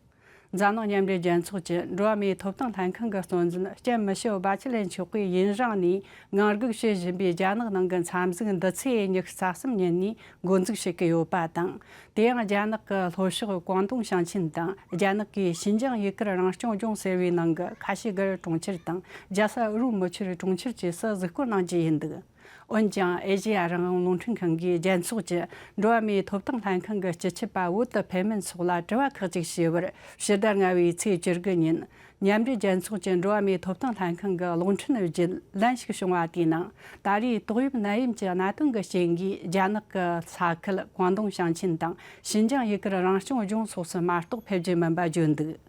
འཛམ་གླིང་མཉམ་འབྲེལ་རྒྱལ་ཚོགས་ཀྱི་འགྲོ་བ་མིའི་ཐོབ་ཐང་ལྷན་ཁང་གི་གཙོ་འཛིན་ལྕམ་མི་ཤེལ་བྷ་ཆི་ལེ་མཆོག་གིས་ཡུན་རིང་ནས་ངང་སྒུག་བྱེད་བཞིན་པའི་རྒྱ་ནག་ནང་གི་འཚམས་གཟིགས་འདི་ཚེས་ཉི་ཤུ་རྩ་གསུམ་ཉིན་ནས་འགོ་འཛུགས་བྱེད་ཀྱི་ཡོད་པ་དང་། དེ་ཡང་རྒྱ་ནག་གི་ལྷོ་ཕྱོགས་ཀོང་ཏུང་ཞིང་ཆེན་དང་རྒྱ་ནག་གི་ཤིན་ཅང་ཡུ་གུར་རང་སྐྱོང་ལྗོངས་ཟེར་བའི་ནང་གི་ཁ་ཤི་གར་གྲོང་ཁྱེར་དང་རྒྱལ་ས་ཨུ་རུ་མུ་ཆུར་གྲོང་ཁྱེར་བཅས་སུ་གཟིགས་སྐོར་གནང་རྒྱུ་ཡིན་འདུག་འོན་ཀྱང་ཨེ་ཤེ་ཡ་རང་དབང་རླུང་འཕྲིན་ཁང་གིས་རྒྱལ་ཚོགས་ཀྱི་འགྲོ་བ་མིའི་ཐོབ་ཐང་ལྷན་ཁང་གི་སྤྱི་ཁྱབ་པ་ཝུ་ཏི་ཕེ་མིན་སོགས་ལ་དྲི་བ་ཁག་ཅིག་ཞུས་པར། ཕྱི་ཟླ་ལྔ་བའི་ཚེས་བཅུ་དགུ་ཉིན་མཉམ་འབྲེལ་རྒྱལ་ཚོགས་ཀྱི་འགྲོ་བ་མིའི་ཐོབ་ཐང་ལྷན་ཁང་གི་གློག་འཕྲིན་བརྒྱུད་ལན་ཞིག་བྱུང་བ་དེའི་ནང་། ད་རེས་ཏོག་དབྱིབས་ནད་ཡམས་ཀྱི་གནད་དོན་གྱི་རྐྱེན་གྱིས་རྒྱ་ནག་གི་ས་ཁུལ་ཀོང་ཏུང་ཞིང་ཆེན་དང་ཤིན་ཅང་ཡུ་གུར་རང་སྐྱོང་ལྗོངས་སོགས་སུ་མ་གཏོགས་ཕེབས་རྒྱུ་མིན་པ་བརྗོད་འདུག་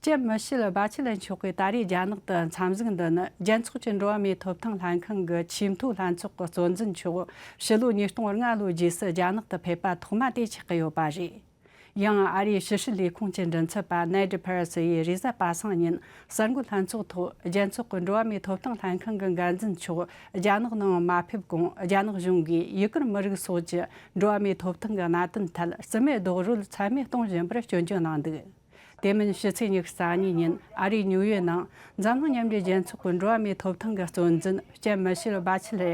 ལྕམ་མི་ཤེལ་བྷ་ཆི་ལེ་མཆོག་གིས་ད་རེས་རྒྱ་ནག་ཏུ་འཚམས་གཟིགས་འདི་ནི་རྒྱལ་ཚོགས་ཀྱི་འགྲོ་བ་མིའི་ཐོབ་ཐང་ལྷན་ཁང་གི་ཆེས་མཐོའི་ལྷན་ཚོགས་ཀྱི་གཙོ་འཛིན་མཆོག་ཕྱི་ལོ་ཉིས་སྟོང་ལྔ་ལོའི་རྗེས་སུ་རྒྱ་ནག་ཏུ་ཕེབས་པ་ཐོག་མ་དེ་ཆགས་ཀྱི་ཡོད་པ་རེད། ཡང་ཨ་རིའི་ཕྱི་སྲིད་ལས་ཁུངས་ཀྱི་མགྲིན་ཚབ་པ་ནེ་ཌི་ཕེ་རེ་སི་ཡིས་རེས་གཟའ་པ་སངས་ཉིན་གསར་འགོད་ལྷན་ཚོགས་ཐོག་རྒྱལ་ཚོགས་ཀྱི་འགྲོ་བ་མིའི་ཐོབ་ཐང་ལྷན་ཁང་གི་འགན་འཛིན་མཆོག་རྒྱ་ནག་ནང་མ་ཕེབས་གོང་རྒྱ་ནག་གཞུང་གིས་ཡུ་གུར་མི་རིགས་སོགས་ཀྱི་འགྲོ་བ་མིའི་ཐོབ་ཐང་གི་གནད་དོན་ཐད་རྩིས་མེད་རྡོག་རོལ་ཚད་མེད་གཏོང་བཞིན་པར་སྐྱོན་བརྗོད་གནང་འདུག་དེ་མིན་ཕྱི་ཚེས་ཉི་ཤུ་རྩ་གཉིས་ཉིན་ཨ་རིའི་ཉིའུ་ཡོག་ནང་འཛམ་གླིང་མཉམ་འབྲེལ་རྒྱལ་ཚོགས་ཀྱི་འགྲོ་བ་མིའི་ཐོབ་ཐང་གི་གཙོ་འཛིན་ལྕམ་མི་ཤེལ་བྷ་ཆི་ལེ་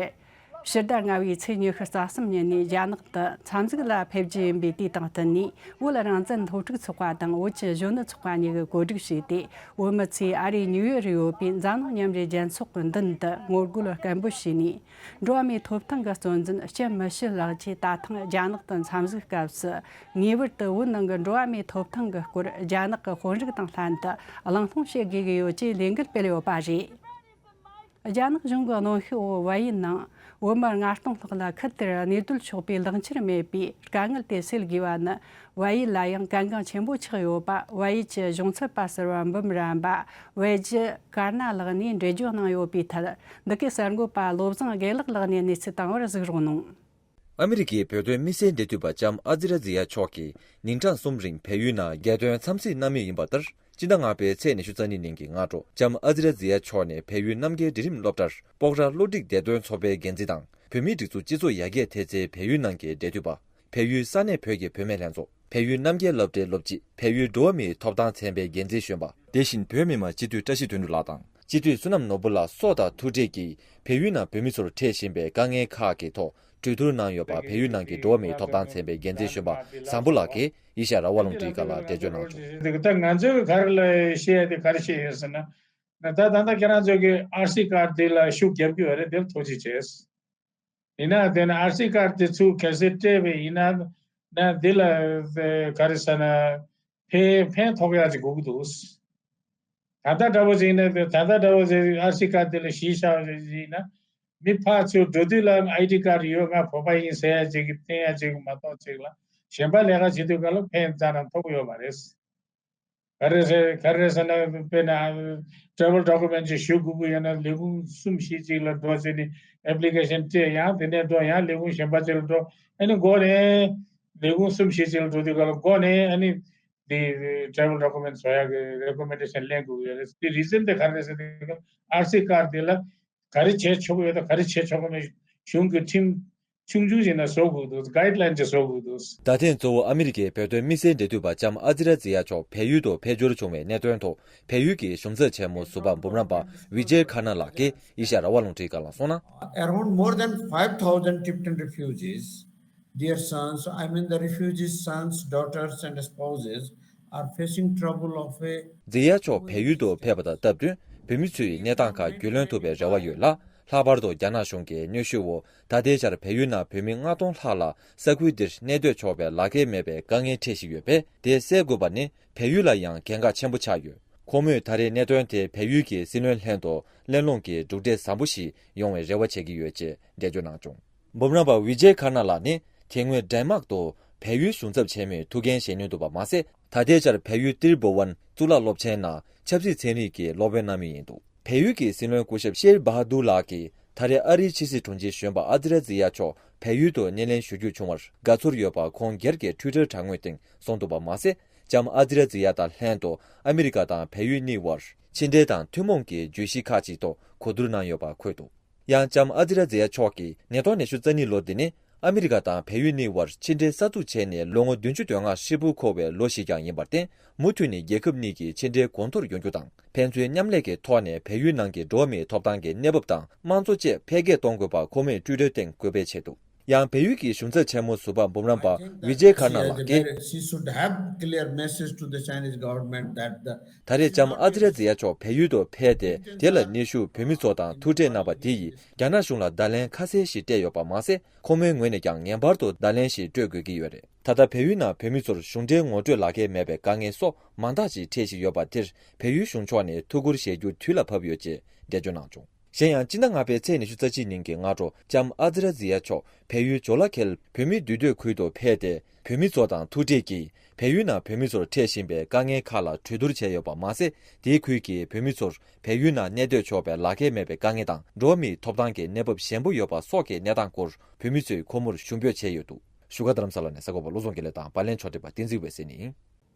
ཕྱི་ཟླ་ལྔ་བའི་ཚེས་ཉི་ཤུ་རྩ་གསུམ་ཉིན་ནས་རྒྱ་ནག་ཏུ་འཚམས་གཟིགས་ལ་ཕེབས་རྒྱུ་ཡིན་པའི་དུས་དང་བསྟུན་ནས། བོད་རང་བཙན་སློབ་ཕྲུག་ཚོགས་པ་དང་བོད་ཀྱི་གཞོན་ནུ་ཚོགས་པ་གཉིས་ཀྱིས་གོ་སྒྲིག་བྱས་ཏེ། བོད་མི་ཚོས་ཨ་རིའི་ཉིའུ་ཡོག་རུ་ཡོད་པའི་འཛམ་གླིང་མཉམ་འབྲེལ་རྒྱལ་ཚོགས་ཀྱི་མདུན་དུ་ངོ་རྒོལ་སྐད་འབོད་བྱས་ནས། འགྲོ་བ་མིའི་ཐོབ་ཐང་གི་གཙོ་འཛིན་ལྕམ་མི་ཤེལ་ལགས་ཀྱིས་ད་ཐེངས་རྒྱ་ནག་ཏུ་འཚམས་གཟིགས་སྐབས་སུ། ངེས་པར་དུ་བོད་ནང་གི་འགྲོ་བ་མིའི་ཐོབ་ཐང་གི་སྐོར་རྒྱ་ནག་གི་དཔོན་རིགས་དང་ལྷན་དུ་གླེང་སློང་བྱེད་དགོས་ཀྱི་ཡོད་ཅེས་ལས་འགུལ་སྤེལ་ཡོད་པ་རེད། རྒྱ་ནག་གཞུང་གི་གནོན་ཤུགས་འོག་བལ་ཡུལ་ནང་བོད་མི་ལྔ་སྟོང་ལྷག་ལ་ཁུལ་དེར་གནས་སྡོད་ཆོག་པའི་ལག་འཁྱེར་མེད་པའི་དཀའ་ངལ་དེ་སེལ་དགོས་པ་ནི། བལ་ཡུལ་ལ་ཡང་གལ་འགངས་ཆེན་པོ་ཆགས་ཡོད་པ། བལ་ཡུལ་གྱི་གཞུང་ཚབ་པ་ཟུར་པ་འབུམ་རམས་པ་བལ་རྒྱུ་ཀར་ན་ལགས་ནས་འགྲེལ་བརྗོད་གནང་ཡོད་པའི་ཐད། འདི་གའི་གསར་འགོད་པ་བློ་བཟང་དགེ་ལེགས་ལགས་ནས་གནས་ཚུལ་བཏང་བར་གཟིགས་རོགས་གནང་། ཨ་མི་རི་ཀའི་བོད་དོན་དམིགས་བསལ་འབྲེལ་མཐུད་པ་ལྕམ་ཨ་ཛི་ར་ཛི་ཡ་མཆོག་གིས་ཉིན་གྲངས་གསུམ་རིང་བལ་ཡུལ་ནང་རྒྱལ་དོན་འཚམས་གཟིགས་གནང་མུས་ཡིན་པ་ལྟར། སྤྱི་ཟླ་ལྔ་པའི་ཚེས་ཉི་ཤུ་རྩ་གཉིས་ཉིན་གྱི་སྔ་དྲོ་ལྕམ་ཨ་ཛི་ར་ཛི་ཡ་མཆོག་ནས་བལ་ཡུལ་རྣམ་རྒྱལ་འབྲིང་རིམ་སློབ་གྲྭར་སྤོག་ར་བློ་སྒྲིག་བདེ་དོན་ཚོགས་པའི་འགན་འཛིན་དང་། བོད་མིའི་སྒྲིག་འཛུགས་སྤྱི་ཚོགས་ཡར་རྒྱས་ཐེབས་རྩའི་བལ་ཡུལ་ནང་གི་འབྲེལ་མཐུད་པ། བལ་ཡུལ་ས་གནས་བོད་ཀྱི་བུད་མེད་ལྷན་ཚོགས། བལ་ཡུལ་རྣམ་རྒྱལ་སློབ་གྲྭའི་སློབ་སྤྱི། བལ་ཡུལ་འགྲོ་བ་མིའི་ཐོབ་ཐང་ཚན་པའི་འགན་འཛིན་གཞོན་པ། དེ་བཞིན་བོད་མི་མང་སྤྱི་འཐུས་བཀྲ་ཤིས་དོན་གྲུབ་ལགས་དང་། སྤྱི་འཐུས་བསོད་ནམས་ནོར་བུ་ལགས་སོགས་དང་ཐུག་འཕྲད་ཀྱིས། བལ་ཡུལ་ནང་བོད་མི་ཚོར་འཕྲད་བཞིན་པའི་དཀའ་ངལ་ཁག་གི་ཐོག་གྲོས་བསྡུར་གནང་ཡོད་པ། བལ་ཡུལ་ནང་གི་འགྲོ་བ་མིའི་ཐོབ་ཐང་ཚན་པའི་འགན་འཛིན་གཞོན་པ་བཟང་པོ་ལགས་ཀྱིས་ཡེ་ཤ་ཡ་རང་དབང་རླུང་འཕྲིན་ཁང་ལ་འགྲེལ་བརྗོད་གནང་བྱུང་། ད་ང་ཚོས་ག་རེ་ལ་བཤད་ཡ་དེ་ག་རེ་བཤད་ཡོད་ཟེར་ན། ད་ད་ལྟ་ཁྱེད་རང་ཚོ་གི་ཨར་སི་ཀར་དེ་ལ་ཤུགས་རྒྱབ་ཀྱི་ཡོད་རེད། དེར་ཐུགས་རྗེ་ཆེ། ཡིན་ན་དེ་ནི་ཨར་སི་ཀར་དེ་ཚུར་གལ་སྲིད་སྤྲད་པ་ཡིན་ན། ན་འདི་ལ་ག་རེ་ཟེར་ན། ཕན་ཕན་ཐོགས་ཡག་ཅིག་དགོས་ཀྱི་འདུག་ད་ལྟ་འདྲ་བོ་ཅིག་ཡིན་ན། ད་ལྟ་འདྲ་བོ་ཅིག་ཨར་སི་ཀར་དེ་ལ་གཞི་བཞག་པ་ཅིག་ཡིན་ན། མི་ཕར་ཚུར་འགྲོ་དུས་ལ་ཨའི་ཌི་ཀར་ཡོད། ང་བོད་པ་ཡིན་ཟེར་ཡ་ཅིག་གི་བསྟན་ཡ་ཅིག་མ་གཏོགས་ཅིག་ལ། གཞན་པ་ལས་ཀ་བྱེད་དུས་སྐབས་ལ་ཕན་རྩ་ནས་ཐོགས་ཡོད་མ་རེད། ག་རེ་ཟེར་ག་རེ་ཟེར་ན་དཔེར་ན་travel document ཅིག་ཞུ་དགོས་ཀྱི་ཡོད་ན་ལས་ཁུངས་གསུམ་བཞི་ཅིག་ལ་འགྲོ་ཟེར་ནས་application སྤྲད། ཡང་དེ་ནས་འགྲོ། ཡང་ལས་ཁུངས་གཞན་པ་ཅིག་ལ་འགྲོ། ཨ་ནི་མགོ་ནས་ལས་ཁུངས་གསུམ་བཞི་ཅིག་ལ་འགྲོ་དུས་ག་ལ་མགོ་ནས་ཨ་ནི་དེ་travel document བཟོ་ཡག་གི་recommendation ལེན་དགོས་ཀྱི་ཡོད་རེད། དེ་reason དེ་ག་རེ་རེད་ཟེར་དུས་ཨར་སི་ཀར་དེ་ལ་ག་རེ་བྱས་ཆོག་གི་ཡོད་དང་ག་རེ་བྱས་ཆོག་གི་མེད་གཞུང་གི་ཁྲིམས་ཆུང་ཆུང་ཞིག་ནས་བཟོ་དགོས་འདུག guideline ཅིག་བཟོ་དགོས་འདུག་ད་ཐེངས་གཙོ་བོ་ཨ་མི་རི་ཀའི་བོད་དོན་དམིགས་བསལ་འབྲེལ་མཐུད་པ་ལྕམ་ཨ་ཛི་ར་ཛི་ཡ་མཆོག་བལ་ཡུལ་དུ་ཕེབས་འབྱོར་བྱུང་བའི་གནད་དོན་ཐོག་བལ་ཡུལ་གྱི་གཞུང་ཚབ་ཆེན་མོ་ཟུར་པ་འབུམ་རམས་པ་ཝི་ཇེ་ཁ་ན་ལགས་ཀྱིས་ཨེ་ཤ་ཡ་རང་དབང་རླུང་འཕྲིན་ཁང་ལ་གསུངས་ན། Around more than five thousand Tibetan refugees, their sons, I mean the refugees' sons, daughters and spouses are facing trouble of a ཛི་ཡ་མཆོག་བལ་ཡུལ་དུ་ཕེབས་པ་དང་སྟབས་བསྟུན་བོད་མི་ཚོའི་གནས་སྟངས་ཁག་རྒྱུས་ལོན་ཐུབ་པའི་རེ་བ་ཡོད་ལ། ལྷག་པར་དུ་རྒྱ་ནག་གཞུང་གིས་གནོན་ཤུགས་འོག་ད་ལྟའི་ཆར་བལ་ཡུལ་ནང་བོད་མི་ལྔ་སྟོང་ལྷག་ལ་ས་ཁུལ་འདིར་གནས་སྡོད་ཆོག་པའི་ལག་འཁྱེར་མེད་པའི་དཀའ་ངལ་འཕྲད་བཞིན་ཡོད་པས། དེ་སེལ་དགོས་པ་ནི་བལ་ཡུལ་ལ་ཡང་གལ་འགངས་ཆེན་པོ་ཆགས་ཡོད། ཁོ་མོས་ད་རེས་གནད་དོན་དེ་བལ་ཡུལ་གྱི་སྲིད་བློན་ལྷན་དུ་གླེང་སློང་གིས་གྲུབ་འབྲས་བཟང་པོ་ཞིག་ཡོང་བའི་རེ་བ་བྱེད་ཀྱི་ཡོད་ཅེས་འགྲེལ་བརྗོད་གནང་བྱུང་། འབུམ་རམས་པ་ཝི་ཇེ་ཁ་ན་ལགས་ནི་དེ་སྔོན་ཌེན་མཱག་ཏུ་བལ་ཡུལ་གཞུང་ཚབ་ཆེན་མོའི་ཐུགས་འགན་བཞེས་མྱོང་འདུག་པ་མ་ཟད། ད་ལྟའི་ཆར་བལ་ཡུལ་ཏིར་བྷོ་ཝན་གཙུག་ལག་སློབ་ཆེན་ནང་ཆབ་སྲིད་ཚན་རིག་གི་སློབ་དཔོན་གནང་མུས་ཡིན་འདུག་བལ་ཡུལ་གྱི་སྲིད་བློན་སྐུ་ཞབས་ཤེར་བྷ་དུར་ལགས་ཀྱིས་ད་རེས་ཨ་རིའི་ཕྱི་སྲིད་དྲུང་ཆེ་གཞོན་པ་ཨ་ཛི་ར་ཛི་ཡ་མཆོག་བལ་ཡུལ་དུ་སྣེ་ལེན་ཞུ་རྒྱུ་བྱུང་བར་དགའ་ཚོར་ཡོད་པ་ཁོང་སྒེར་གྱི་ཊུའི་ཊར་དྲ་ངོས་སྟེང་གསུངས་འདུག་པ་མ་ཟད། ལྕམ་ཨ་ཛི་ར་ཛི་ཡ་དང་ལྷན་དུ་ཨ་མི་རི་ཀ་དང་བལ་ཡུལ་གཉིས་དབར་ཕྱི་འབྲེལ་དང་ཐུན་མོང་གི་བརྗོད་གཞི་ཁག་ཅིག་ཐོག་གོ་བསྡུར་གནང་ཡོད་པ་འཁོད་འདུག་ཡང་ལྕམ་ཨ་ཛི་ར་ཛི་ཡ་མཆོག་གིས་ཉིས་སྟོང་ཉི་ཤུ་རྩ་གཉིས་ལོ་འདི་ནི་ཨ་མི་རི་ཀ་དང་བལ་ཡུལ་གཉིས་དབར་ཕྱི་འབྲེལ་གསར་འཛུགས་བྱས་ནས་ལོ་ངོ་བདུན་ཅུ་དོན་ལྔ་ཧྲིལ་པོ་འཁོར་བའི་ལོ་ཞིག་ཀྱང་ཡིན་པར་བརྟེན། མུ་མཐུད་ནས་རྒྱལ་ཁབ་གཉིས་ཀྱི་ཕྱི་འབྲེལ་གོང་མཐོར་ཡོང་རྒྱུ་དང་། ཕན་ཚུན་མཉམ་ལས་ཀྱི་ཐོག་ནས་བལ་ཡུལ་ནང་གི་འགྲོ་བ་མིའི་ཐོབ་ཐང་གི་གནས་བབ་དང་དམངས་གཙོ་བཅས་འཕེལ་རྒྱས་གཏོང་དགོས་པ་ཁོ་མོས་ཊུའི་ཊར་སྟེང་འགོད་སྤེལ་བྱས་འདུག་ཡང་བལ་ཡུལ་གྱི་གཞུང་ཚབ་ཆེན་མོ་ཟུར་པ་འབུམ་རམས་པ་ཝི་ཇེ་ཁ་ན་ལགས་ཀྱིས། She should have clear message to the Chinese government that the ད་རེས་ལྕམ་ཨ་ཛི་ར་ཛི་ཡ་མཆོག་བལ་ཡུལ་དུ་ཕེབས་ཏེ། དེ་ལ་གནས་བཞུགས་བོད་མི་ཚོ་དང་ཐུག་འཕྲད་གནང་བ་དེ་ཡིས་རྒྱ་ནག་གཞུང་ལ་བརྡ་ལན་ཁ་གསལ་ཞིག་སྤྲད་ཡོད་པ་མ་ཟད། ཁོ་མོའི་ངོས་ནས་ཀྱང་ངེས་པར་དུ་བརྡ་ལན་ཞིག་སྤྲོད་དགོས་ཀྱི་ཡོད་རེད། ད་ལྟ་བལ་ཡུལ་ནང་བོད་མི་ཚོར་གཞུང་འབྲེལ་ངོ་སྤྲོད་ལག་འཁྱེར་མེད་པའི་དཀའ་ངལ་སོགས་མང་དག་ཅིག་འཕྲད་བཞིན་ཡོད་པ་དེར་བལ་ཡུལ་གཞུང་ཕྱོགས་ནས་ཐུགས་ཁུར་བཞེས་རྒྱུ་དུས་ལ་བབ་ཡོད་ཅེས་འགྲེལ་བརྗོད་གནང་བྱུང་། གཞན་ཡང་སྤྱི་ཟླ་ལྔ་པའི་ཚེས་ཉི་ཤུ་རྩ་གཅིག་ཉིན་གྱི་སྔ་དྲོ་ལྕམ་ཨ་ཛི་ར་ཛི་ཡ་མཆོག་བལ་ཡུལ་ཇོ་ལ་ཁེལ་བོད་མིའི་འདུས་སྡོད་ཁུལ་དུ་ཕེབས་ཏེ། བོད་མི་ཚོ་དང་ཐུག་འཕྲད་ཀྱིས་བལ་ཡུལ་ནང་བོད་མི་ཚོར་འཕྲད་བཞིན་པའི་དཀའ་ངལ་ཁག་ལ་གྲོས་བསྡུར་བྱས་ཡོད་པ་མ་ཟད། དེའི་ཁུལ་གྱི་བོད་མི་ཚོར་བལ་ཡུལ་ནང་གནས་སྡོད་ཆོག་པའི་ལག་འཁྱེར་མེད་པའི་དཀའ་ངལ་དང་། འགྲོ་བ་མིའི་ཐོབ་ཐང་གི་གནས་བབ་ཞན་པོ་ཡོད་པ་སོགས་ཀྱི་གནས་སྟངས་སྐོར་བོད་མི་ཚོས་ཁོ་མོར་ཞུ་འབོད་བྱས་ཡོད་འདུག་བཞུགས་སྒར་རྡ་རམ་ས་ལ་ནས་གསར་འགོད་པ་བློ་བཟང་དགེ་ལེགས་དང་། པར་ལེན་ཕྱོགས་སྒྲིག་པ་བསྟན་འཛིན་འོད་ཟེར་ནས་ཡིན།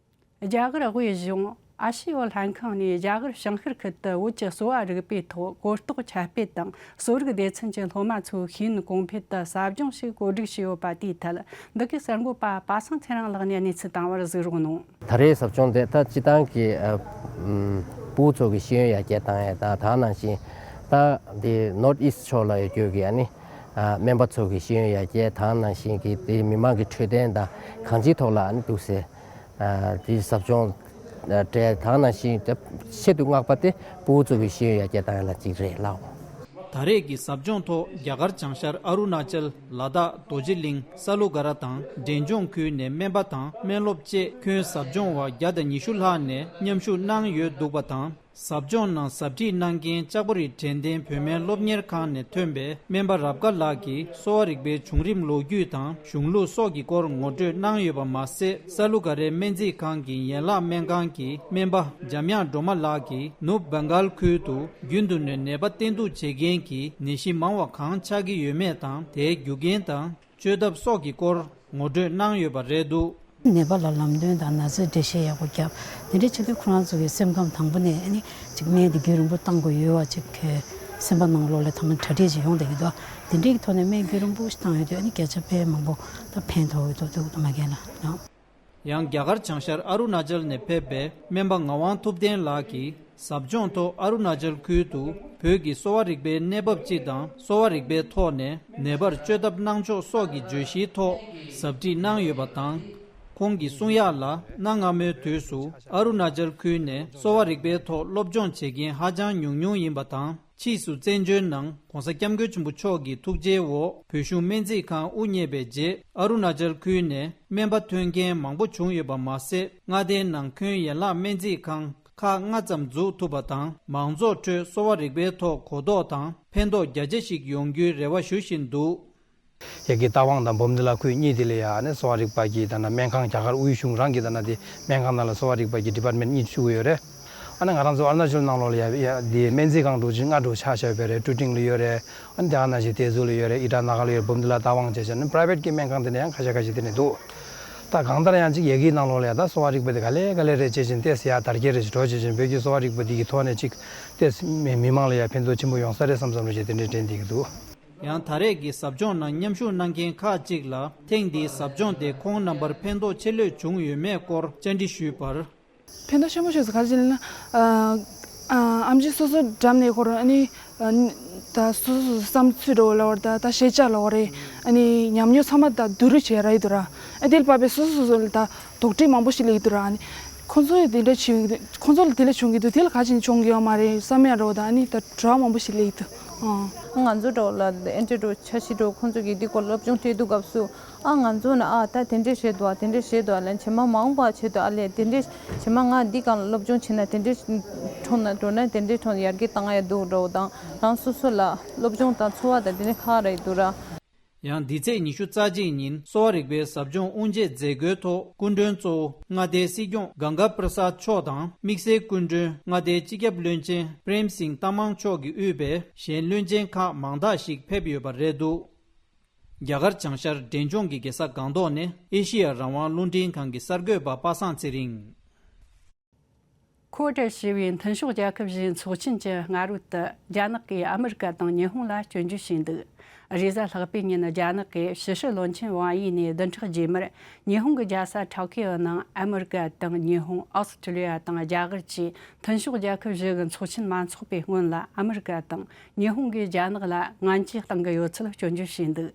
རྒྱ་གར་དབུས་གཞུང་ཨ་ཤི་ཡོ་ལྷན་ཁང་ནས་རྒྱ་གར་བྱང་ཤར་ཁུལ་དུ་བོད་ཀྱི་གསོ་བ་རིག་པའི་ཐོག་གོ་རྟོགས་ཁྱབ་སྤེལ་དང་། གསོ་རིག་སྡེ་ཚན་གྱི་སློབ་མ་ཚོའི་ཤེས་ཡོན་གོང་འཕེལ་དུ་ཟབ་སྦྱོང་ཞིག་གོ་སྒྲིག་བྱས་ཡོད་པ་དེའི་ཐད། འདི་གའི་གསར་འགོད་པ་པ་སངས་ཚེ་རིང་ལགས་ནས་གནས་ཚུལ་བཏང་བར་གཟིགས་རོགས་གནང་། ད་རེས་ཟབ་སྦྱོང་དེ་ད་སྤྱི་བཏང་གི་ཨ་ཨམ་ཕྲུ་གུ་ཚོ་གི་ཤེས་ཡོན་ཡར་རྒྱས་བཏང་ཡས་དང་། ད་ནང་བཞིན་ད་འདི་North East ཕྱོགས་ལ་ཡོད་རྒྱུ་གི་ཨ་ནི་ཨ་སྨན་པ་ཚོ་གི་ཤེས་ཡོན་ཡར་རྒྱས་དང་། ནང་བཞིན་གི་དེ་མི་མང་གི་འཕྲོད་བསྟེན་དང་གང་ཅིའི་ཐོག་ལ་ཨ་ནི་འདུག་སེ། ཨ་དེ་ཟབ་སྦྱོང་ཨ་སྤྲད་དང་། ནང་བཞིན་དེ་ཆེད་དུ་མངགས་པ་དེ་ཕྲུ་གུ་ཚོ་གི་ཤེས་ཡོན་ཡར་རྒྱས་བཏང་ཡ་ལ་གཅིག་རེད་ལགས། ད་རེས་ཀྱི་ཟབ་སྦྱོང་ཐོག་རྒྱ་གར་བྱང་ཤར་ཨ་རུ་ན་ཅལ། ལ་དྭགས། རྡོ་རྗེ་གླིང་། ས་ལུ་ག་ར་དང་འབྲས་ལྗོངས་ཁུལ་ནས་སྨན་པ་དང་སྨན་སློབ་བཅས་ཁྱོན་ཟབ་སྦྱོང་བ་བརྒྱ་དང་ཉི་ཤུ་ལྷག་ནས་མཉམ་ཞུགས་གནང་ཡོད་འདུག་པ་དང་། ཟབ་སྦྱོང་ནང་ཟབ་ཁྲིད་གནང་མཁན་ལྕགས་པོ་རི་དྲན་རྟེན་བོད་སྨན་སློབ་གཉེར་ཁང་ནས་ཐོན་པའི་སྨན་པ་རབ་དགའ་ལགས་ཀྱིས་གསོ་བ་རིག་པའི་བྱུང་རིམ་ལོ་རྒྱུས་དང་གཞུང་ལུགས་སོགས་ཀྱི་སྐོར་ངོ་སྤྲོད་གནང་ཡོད་པ་མ་ཟད། ས་ལུ་ག་རའི་སྨན་རྩིས་ཁང་གི་ཡན་ལག་སྨན་ཁང་གི་སྨན་པ་འཇམ་དབྱངས་སྒྲོལ་མ་ལགས་ཀྱིས་ནུབ་བྷེང་གཱལ་ཁུལ་དུ་རྒྱུན་དུ་ནས་ནད་པ་བསྟེན་གཏུག་བྱེད་མཁན་གྱི་ནད་གཞི་མང་བ་གང་ཆགས་ཀྱི་ཡོད་མེད་དང་། དེའི་རྒྱུ་རྐྱེན་དང་། བཅོས་ཐབས་སོགས་ཀྱི་སྐོར་ངོ་སྤྲོད་གནང་ཡོད་པ་རེད་འདུག། ནད་པ་ལ་ལམ་སྟོན་དང་ན་ཚའི་འགྲེལ་བཤད་ཡག་པོ་བརྒྱབ། དེ་འདྲའི་བྱེད་དུས་ཁོ་རང་ཚོ་གི་སེམས་ཁམས་དང་པོ་ནས་ཨ་ནི་ཅིག་སྨན་དེ་རྒྱུན་རིང་པོ་བཏང་དགོས་ཡོད་པ་ཅིག་གི་སེམས་པ་ནང་ལོགས་ལ་ཐ་མ་གྲ་སྒྲིག་ཅིག་ཡོང་བསྡད་ཀྱི་འདུག། དེ་འདྲའི་གི་ཐོག་ནས་སྨན་རྒྱུན་རིང་པོ་ཞིག་བཏང་ཡོད་དུས་ཨ་ནི་སྐད་ཆ་དཔེ་མང་པོ་ད་ཕན་ཐོགས་ཡོད་འདུག་འདུག་ད་མ་རྒན་ལ་ཡང་། ཡང་རྒྱ་གར་བྱང་ཤར་ཨ་རུ་ན་ཅལ་ནས་ཕེབས་པའི་སྨན་པ་ངག་དབང་ཐུབ་བསྟན་ལགས་ཀྱིས། ཟབ་སྦྱོང་ཐོག་ཨ་རུ་ན་ཅལ་ཁུལ་དུ་བོད་ཀྱི་གསོ་བ་རིག་པའི་གནས་བབ་སྤྱི་དང་། གསོ་བ་རིག་པའི་ཐོག་ནས་ནད་པར་བཅོས་ཐབས་གནང་ཕྱོགས་སོགས་ཀྱི་བརྗོད་གཞིའི་ཐོག་ཟབ་ཁྲིད་གནང་ཡོད་པ་དང་། ཁོང་གིས་གསུང་ཡག་ལ། གནའ་སྔ་མོའི་དུས་སུ་ཨ་རུ་ན་ཅལ་ཁུལ་ནས་གསོ་བ་རིག་པའི་ཐོག་སློབ་སྦྱོང་བྱེད་མཁན་ཧ་ཅང་ཉུང་ཉུང་ཡིན་པ་དང་། ཕྱིས་སུ་བཙན་བྱོལ་ནང་༸གོང་ས་༸སྐྱབས་མགོན་ཆེན་པོ་མཆོག་གི་ཐུགས་རྗེའི་འོག་བོད་གཞུང་སྨན་རྩིས་ཁང་དབུ་བརྙེས་པའི་རྗེས། ཨ་རུ་ན་ཅལ་ཁུལ་ནས་སྨན་པ་ཐོན་མཁན་མང་པོ་བྱུང་ཡོད་པ་མ་ཟད། མངའ་སྡེའི་ནང་ཁྱོན་ཡན་ལག་སྨན་རྩིས་ཁང་ཁག་ལྔ་ཙམ་འཛུགས་ཐུབ་པ་དང་། མང་ཚོགས་ཁྲོད་གསོ་བ་རིག་པའི་ཐོག་གོ་རྟོགས་དང་ཕན་ཐོགས་རྒྱ་ཆེ་ཞིག་ཡོང་རྒྱུའི་རེ་བ་ཞུ་བཞིན་འདུག། ཡ་གི་རྟ་དབང་དང་འབུམ་སྡེ་ལ་ཁུལ་གཉིས་དེ་ལ་ཡ་ཨ་ནི་གསོ་བ་རིག་པ་གི་ད་ན་སྨན་ཁང་རྒྱ་གར་དབུས་གཞུང་རང་གི་ད་ན་དེ་སྨན་ཁང་ནང་ལ་གསོ་བ་རིག་པ་གི་ཌི་པཱར་ཊི་མེན་ཊི་གཉིས་བཙུགས་ཡོད་རེད། ཨ་ནི་ང་རང་ཚོ་ཨ་རུ་ན་ཅལ་ནང་ལོགས་ལ་ཡ་ཡ་དེ་སྨན་རྩིས་ཁང་འདྲ་ཅིག་ལྔ་དྲུག་ཆ་བཞག་ཡོད་པ་རེད། ཀྲུ་ཀྲིང་ལ་ཡོད་རེད། ཨ་ནི་དེ་ག་ནང་བཞིན་ཏེ་ཛུ་ལ་ཡོད་རེད། ཨི་ཊ་ན་ག་ལ་ཡོད་རེད། འབུམ་སྡེ་ལ་རྟ་དབང་བྱས་བྱས་ནི་པ་རའི་ཝེ་ཊི་གི་སྨན་ཁང་དེ་ནས་ཡང་ཁ་ཤས་ཁ་ཤས་དེ་ནས་འདུག་ད་གང་ལྟར་ཡང་ཅིག་ཡ་གི་ནང་ལོགས་ལ་ཡ་ད་གསོ་བ་རིག་པ་དེ་ག་ལེ་ག་ལེ་རེད་བྱས་བྱས་ནི་ཏོག་ཙམ་ཡ་དར་རྒྱས་རེ་ཞིག་འགྲོ་བྱས་བྱས་ནི་བོད་ཀྱི་གསོ་བ་རིག་པ་དེ་གི་ཐོག་ནས་ཅིག་ཏོག་ཙམ་མི་མི་མང་ལ་ཡ་ཕན་ཐོགས་ཆེན་པོ་ཡོང་ས་རེད་བསམ་བསམ་རེ་བྱས་དེ་འདྲའི་དྲན་བསྡད་ཀྱི་འདུག་ཡང་ད་རེས་ཀྱི་ཟབ་སྦྱོང་ནང་མཉམ་ཞུགས་གནང་མཁན་ཁག་ཅིག་ལ་ཐེངས་འདིའི་ཟབ་སྦྱོང་དེ་ཁོང་རྣམ་པར་ཕན་ཐོགས་ཆེ་ལོས་བྱུང་ཡོད་མེད་སྐོར་བཅར་འདྲི་ཞུས་པར། ཕན་ཐོགས་ཆེན་པོ་བྱུང་སོང་། ག་རེ་བྱས་ན། ཨ་ཨ་ཨམ་ཆི་སོ་སོ་འགྲམ་ནས་ཁོ་རང་ཨ་ནི་ཨ་ད་སོ་སོ་སོ་བསམ་ཚུལ་འདྲ་བོ་ལབ་པ་རེད། ད་ད་ཤེས་བྱ་ལབ་པ་རེད། ཨ་ནི་ཉམས་མྱོང་ཚང་མ་ད་བསྡུ་རུབ་བྱས་ར་ཡོད་འདུག་ར། ཨ་དེ་ལ་དཔག་པའི་སོ་སོ་སོ་སོ་ལ་ད་དོགས་འདྲི་མང་པོ་ཞིག་སླེབས་ཀྱི་འདུག་ར། ཨ་ནི་ཁོང་ཚོ་ཡང་དེ་འདྲ་བྱུང་གི་འདུག་ཁོང་ཚོ་ལ་དེ་འདྲ་བྱུང་གི་འདུག་དེ་ལ་ག་རེ་བྱས་ནས་བྱུང་གི་ཡོད་མ་རེད་བསམ་ཡ་འདྲ་བོ་དང་། ཨ་ནི་ད་དྲི་བ་མང་པོ་ཞིག་སླེབས་ཀྱི་འདུག་ཨང་། ང་ཚོ་འདྲ་བོ་ལ་ཨེ་འདྲ་འདྲ་བོ་འཆར་གཞི་འདྲ་བོ་ཁོང་ཚོ་གིས་འདི་སྐོར་སློབ་སྦྱོང་སྤྲད་དུས་སྐབས་སུ། ཨ་ང་ཚོ་ན་ཨ་ད་དེ་འདྲས་བྱེད་འདུག་ཨ་དེ་འདྲས་བྱེད་འདུག་ཨ་ལན་བྱེ་མ་མ་འོངས་པ་བྱེད་འདུག་ཨ་ལས་དེ་འདྲས་བྱེ་མ་ང་འདི་སྒང་ལ་སློབ་སྦྱོང་བྱེད་ན་དེ་འདྲས་འཁྲུངས་ན་འགྲོ་ན་དེ་འདྲས་འཁྲུངས་ཡར་རྒྱས་བཏང་ཡ་འདུག་འདྲ་བོ་དང་། རང་སོ་སོ་ལ་སློབ་སྦྱོང་དང་འཚོ་བ་དང་དེ་འདྲས་ཁག་རེད་འདུག་ར། ཡང་འདི་ཚེས་ཉི་ཤུ་རྩ་གཅིག་ཉིན་གསོ་བ་རིག་པའི་ཟབ་སྦྱོང་དབུ་འབྱེད་མཛད་སྒོའི་ཐོག་སྐུ་མགྲོན་གཙོ་བོ་མངའ་སྡེའི་སྲིད་སྐྱོང་གངྒཱ་པྲ་སཱད་མཆོག་དང་དམིགས་བསལ་སྐུ་མགྲོན་མངའ་སྡེའི་སྤྱི་ཁྱབ་བློན་ཆེན་པྲེམ་སིང་ཏ་མང་མཆོག་གིས་དབུས་པའི་གཞན་བློན་ཆེན་ཁག་མང་དག་ཞིག་ཕེབས་ཡོད་པ་རེད་འདུག་རྒྱ་གར་བྱང་ཤར་འབྲས་ལྗོངས་ཀྱི་རྒྱལ་ས་སྒང་ཏོག་ནས་ཨེ་ཤི་ཡ་རང་དབང་རླུང་འཕྲིན་ཁང་གི་གསར་འགོད་པ་པ་སངས་ཚེ་རིང་། ཁོ་ཊར་ཞེས་པའི་མཐུན་ཕྱོགས་རྒྱལ་ཁབ་བཞིའི་ཚོགས་ཆེན་གྱི་སྔ་རོལ་དུ་རྒྱ་ནག་གིས་ཨ་མི་རི་ཀ་དང་ཉི་ཧོང་ལ་སྐྱོན་བརྗོད་བྱས་འདུག་རེས་གཟའ་ལྷག་པའི་ཉིན་རྒྱ་ནག་གི་ཕྱི་སྲིད་བློན་ཆེན་ཝང་ཡི་ནས་བདུན་ཕྲག་རྗེས་མར་ཉི་ཧོང་གི་རྒྱལ་ས་ཊོ་ཀི་ཡོ་ནང་ཨ་མི་རི་ཀ་དང་ཉི་ཧོང་ཨོ་སི་ཀྲི་ལི་ཡ་དང་རྒྱ་གར་བཅས་མཐུན་ཕྱོགས་རྒྱལ་ཁབ་བཞི་གི་ཚོགས་ཆེན་མ་འཚོགས་པའི་སྔོན་ལ་ཨ་མི་རི་ཀ་དང་ཉི་ཧོང་གིས་རྒྱ་ནག་ལ་ངན་ཇུས་གཏང་གི་ཡོད་ཚུལ་སྐྱོན་བརྗོད་བྱས་འདུག་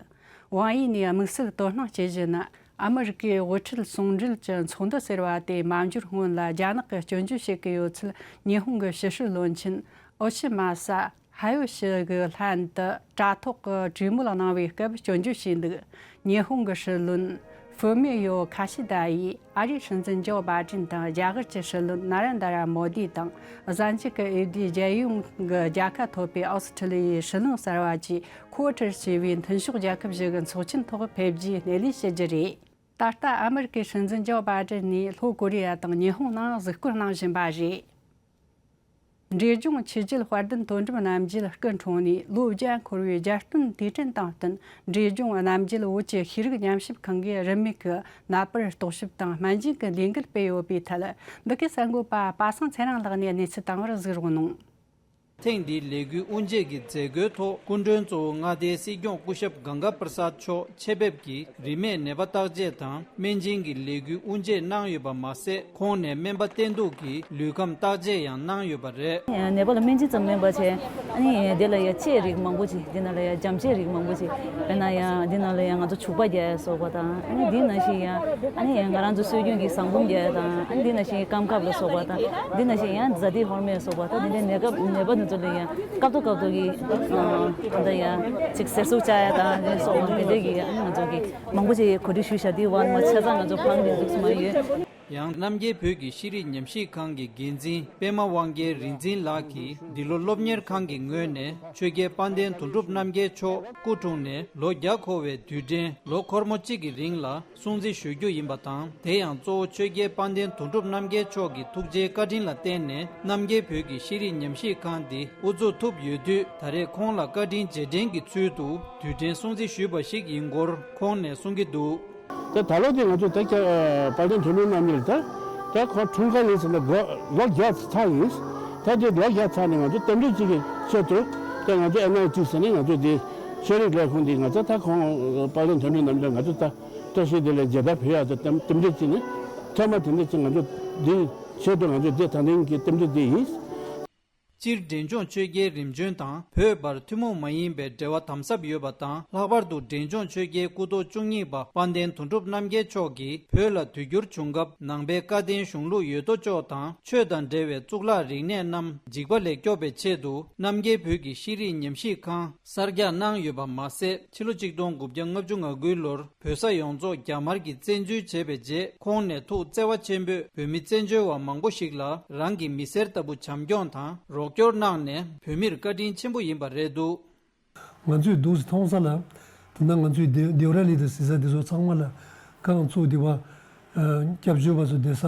ཝང་ཡི་ནས་དམིགས་བསལ་དོ་སྣང་བྱེད་བཞིན་ན། ཨ་མི་རི་ཀའི་དབུ་ཁྲིད་ཟུང་འབྲེལ་གྱི་ཚོགས་འདུ་ཟེར་བ་དེ་མ་འབྱོར་སྔོན་ལ་རྒྱ་ནག་གིས་སྐྱོན་བརྗོད་བྱེད་ཀྱི་ཡོད་ཚུལ་ཉི་ཧོང་གི་ཕྱི་སྲིད་བློན་ཆེན་ཨོ་ཤི་མ་ས་ཧ་ཡོ་ཤི་གིས་ལྷན་དུ་དྲ་ཐོག་གི་གྲོས་མོལ་གནང་བའི་སྐབས་སྐྱོན་བརྗོད་བྱས་འདུག་ཉི་ཧོང་གི་སྲིད་བློན་ཧྥུ་མི་ཡོ་ཁ་ཤི་ད་ཡིས་ཨ་རིའི་སྲིད་འཛིན་ཇོ་བྷའི་ཏིན་དང་རྒྱ་གར་གྱི་སྲིད་བློན་ན་རེན་དྲ་མོ་དི་དང་། གཟའ་མཇུག་གི་འོས་བསྡུའི་རྒྱལ་ཡོངས་ཀྱི་རྒྱལ་ཁ་ཐོབ་པའི་ཨོ་སི་ཀྲི་ལི་ཡའི་སྲིད་བློན་གསར་བ་བཅས་ཁོ་ཊར་ཞེས་པའི་མཐུན་ཕྱོགས་རྒྱལ་ཁབ་བཞི་གི་ཚོགས་ཆེན་ཐོག་ཕེབས་རྒྱུའི་སྣེ་ལེན་བྱེད་རྒྱུ་རེད། ད་ལྟ་ཨ་མི་རི་ཀའི་སྲིད་འཛིན་ཇོ་བྷའི་ཏིན་ནས་ལྷོ་ཀོ་རི་ཡ་དང་ཉི་ཧོང་ནང་གཟིགས་སྐོར་གནང་བཞིན་པ་རེད། འབྲས་ལྗོངས་ཆུ་བརྒྱུད་དཔལ་ལྡན་དོན་གྲུབ་རྣམ་རྒྱལ་སྐུ་འཁྲུངས་ནས་ལོ་བརྒྱ་འཁོར་བའི་རྒྱལ་སྟོན་དུས་དྲན་དང་བསྟུན། འབྲས་ལྗོངས་རྣམ་རྒྱལ་བོད་ཀྱི་ཤེས་རིག་ཉམས་ཞིབ་ཁང་གིས་རིན་མེད་ཀྱི་ནད་པར་རྟོག་ཞིབ་དང་སྨན་སྦྱིན་གྱི་ལས་འགུལ་སྤེལ་ཡོད་པའི་ཐད། འདི་གའི་གསར་འགོད་པ་པ་སངས་ཚེ་རིང་ལགས་ནས་གནས་ཚུལ་བཏང་བར་གཟིགས་རོགས་གནང་། ཐེངས་འདིའི་ལས་འགུལ་དབུ་འབྱེད་ཀྱི་མཛད་སྒོའི་ཐོག་སྐུ་མགྲོན་གཙོ་བོ་མངའ་སྡེའི་སྲིད་སྐྱོང་སྐུ་ཞབས་གངྒཱ་པྲ་སཱད་མཆོག་ཆེད་ཕེབས་ཀྱིས་རིན་མེད་ནད་པ་བརྟག་དཔྱད་དང་སྨན་སྦྱིན་གྱི་ལས་འགུལ་དབུ་འབྱེད་གནང་ཡོད་པ་མ་ཟད། ཁོང་ནས་སྨན་པ་བསྟེན་གཏུགས་ཀྱིས་ལུས་ཁམས་བརྟག་དཔྱད་ཡང་གནང་ཡོད་པ་རེད། ནད་པ་ལ་སྨན་སྦྱིན་ཙམ་མིན་པ་བྱས། ཨ་ནི་དེ་ལ་ཡ་ལྕེའི་རིགས་མང་པོ་ཅིག་འདི་ནང་ལ་ཡ་འཇམ་ལྕེའི་རིགས་མང་པོ་ཅིག་དཔེར་ན་ཡ་འདི་ནང་ལ་ཡ་ང་ཚོ་བྱུག་པ་རྒྱག་ཡ་སོགས་པ་དང་། ཨ་ནི་འདི་ནང་བཞིན་ཡ་ཨ་ནི་ཡ་ང་རང་ཚོ་སྲོལ་རྒྱུན་གྱི་ཟངས་བུམ་རྒྱག་ཡ་དང་། ཨ་ནི་འདི་ནང་བཞིན་སྐམ་ཁབ་ལ་སོགས་པ་དང་། འདི་ནང་བཞིན་ཡ་ཛ་དི་ཧོར་མེ་སོགས་པ་དང་། འདི་འདྲའི་ནད་སྐབས་ནད་པ་འདི་ཚོ་ལ་ཡ་སྐབས་ཐོག་སྐབས་ཐོག་གི་ཨ་ད་ཡ་ཅིག་ཟས་སུག་བཅག་ཡ་དང་འདི་སོགས་པ་འདི་འདྲའི་གི་ཨ་ནི་ང་ཚོ་གི་མང་པོ་ཅིག་གོ་སྒྲིག་ཞུས་བཞག་འདི་བར་མ་ཆ་ཚང་ང་ཚོ་ཕང་འདི་འཛུགས་སུ་མ་ཡོད། ཡང་རྣམ་རྒྱལ་བོད་ཀྱི་ཤེས་རིག་ཉམས་ཞིབ་ཁང་གི་འགན་འཛིན་པད་མ་དབང་རྒྱལ་རིག་འཛིན་ལགས་ཀྱིས་འདི་ལོ་སློབ་གཉེར་ཁང་གི་ངོས་ནས་ཆོས་རྒྱལ་དཔལ་ལྡན་དོན་གྲུབ་རྣམ་རྒྱལ་མཆོག་སྐུ་འཁྲུངས་ནས་ལོ་བརྒྱ་འཁོར་བའི་དུས་དྲན་ལོ་འཁོར་མོ་གཅིག་གི་རིང་ལ་སྲུང་བརྩི་ཞུ་རྒྱུ་ཡིན་པ་དང་། དེ་ཡང་གཙོ་བོ་ཆོས་རྒྱལ་དཔལ་ལྡན་དོན་གྲུབ་རྣམ་རྒྱལ་མཆོག་གི་ཐུགས་རྗེའི་བཀའ་དྲིན་ལ་བརྟེན་ནས་རྣམ་རྒྱལ་བོད་ཀྱི་ཤེས་རིག་ཉམས་ཞིབ་ཁང་འདི་དབུ་འཛུགས་ཐུབ་ཡོད་དུས། ད་རེས་ཁོང་ལ་བཀའ་དྲིན་རྗེས་དྲན་གྱི་ཚུལ་དུ་དུས་དྲན་སྲུང་བརྩི་ཞུས་པ་ཞིག་ཡིན་སྐོར་ཁོང་ནས་གསུང་གི་འདུག་ད་ད་ལོ་དེ་ང་ཚོ་ད་ཀྱ་དཔལ་ལྡན་དོན་གྲུབ་རྣམ་གཉིས་ད་ད་ཁོང་འཁྲུངས་སྐར་ཡིན་ཟེར་ན་ལོ་ལོ་བརྒྱ་ཚར་ཡིན། ད་དེ་ལོ་བརྒྱ་ཚར་ནས་ང་ཚོ་རྟེན་འབྲེལ་གཅིག་གི་ཆེད་དུ་ད་ང་ཚོ་ཨེན་ཨའི་ཊི་ཟེར་ནས་ང་ཚོ་དེ་ཤེས་རིག་ལས་ཁུངས་དེ་ང་ཚོ་ད་ཁོང་དཔལ་ལྡན་དོན་གྲུབ་རྣམ་གཉིས་ང་ཚོ་ད་བཀྲ་ཤིས་བདེ་ལེགས་མཇལ་དར་ཕུལ་ཡག་ད་རྟེན་འབྲེལ་གཅིག་ནས་ཐོག་མ་དེ་འདྲ་གཅིག་ང་ཚོ་དེ་ཆེད་དུ་ང་ཚོ་དེ་ད་ཐེངས་ཀྱི་རྟེན་འབྲེལ་དེ་ཡིན། སྤྱིར་འབྲས་ལྗོངས་ཆོས་རྒྱལ་རིམ་བྱོན་དང་བོད་བར་ཐུན་མོང་མ་ཡིན་པའི་འབྲེལ་བ་དམ་ཟབ་ཡོད་པ་དང་། ལྷག་པར་དུ་འབྲས་ལྗོངས་ཆོས་རྒྱལ་སྐུ་ཐོག་བཅུ་གཉིས་པ་དཔལ་ལྡན་དོན་གྲུབ་རྣམ་རྒྱལ་མཆོག་གིས་བོད་ལ་དུས་འགྱུར་བྱུང་སྐབས་ནང་པའི་བཀའ་བསྟན་གཞུང་ལུགས་ཡོད་དོ་ཅོག་དང་ཆོས་དང་འབྲེལ་བའི་གཙུག་ལག་རིག་གནས་རྣམས་འཇིག་པ་ལས་སྐྱོབ་པའི་ཆེད་དུ་རྣམ་རྒྱལ་བོད་ཀྱི་ཤེས་རིག་ཉམས་ཞིབ་ཁང་གསར་རྒྱག་གནང་ཡོད་པ་མ་ཟད། ཕྱི་ལོ་ཆིག་སྟོང་དགུ་བརྒྱ་ལྔ་བཅུ་ང་དགུའི་ལོར་བོད་ས་ཡོངས་རྫོགས་རྒྱ་དམར་གྱིས་བཙན་འཛུལ་བྱས་པའི་རྗེས། ཁོང་ནས་ཐུགས་བརྩེ་བ་ཆེན་པོས་བོད་མི་བཙན་བྱོལ་བ་མང་པོ་ཞིག་ལ་རང་གི་མི་སེར་ལྟ་བུ་བྱམས་སྐྱོང་དང་རོགས་སྐྱོར་གནང་ནས་བོད་མིར་བཀའ་དྲིན་ཆེན་པོ་ཡིན་པ་རེད་འདུག་ང་ཚོས་འདུག་སེ་མཐོང་ས་ལ། ད་ ན་ང་ཚོའི་སྡེ་སྡེ་བ་ར་ལི་དང་ཟི་ས་དེ་ཚོ་ཚང་མ་ལ་རྐང་བཙུགས་དེ་བ་སྐྱབས་བཅོལ་བ་ཚོ་སྡོད་ས་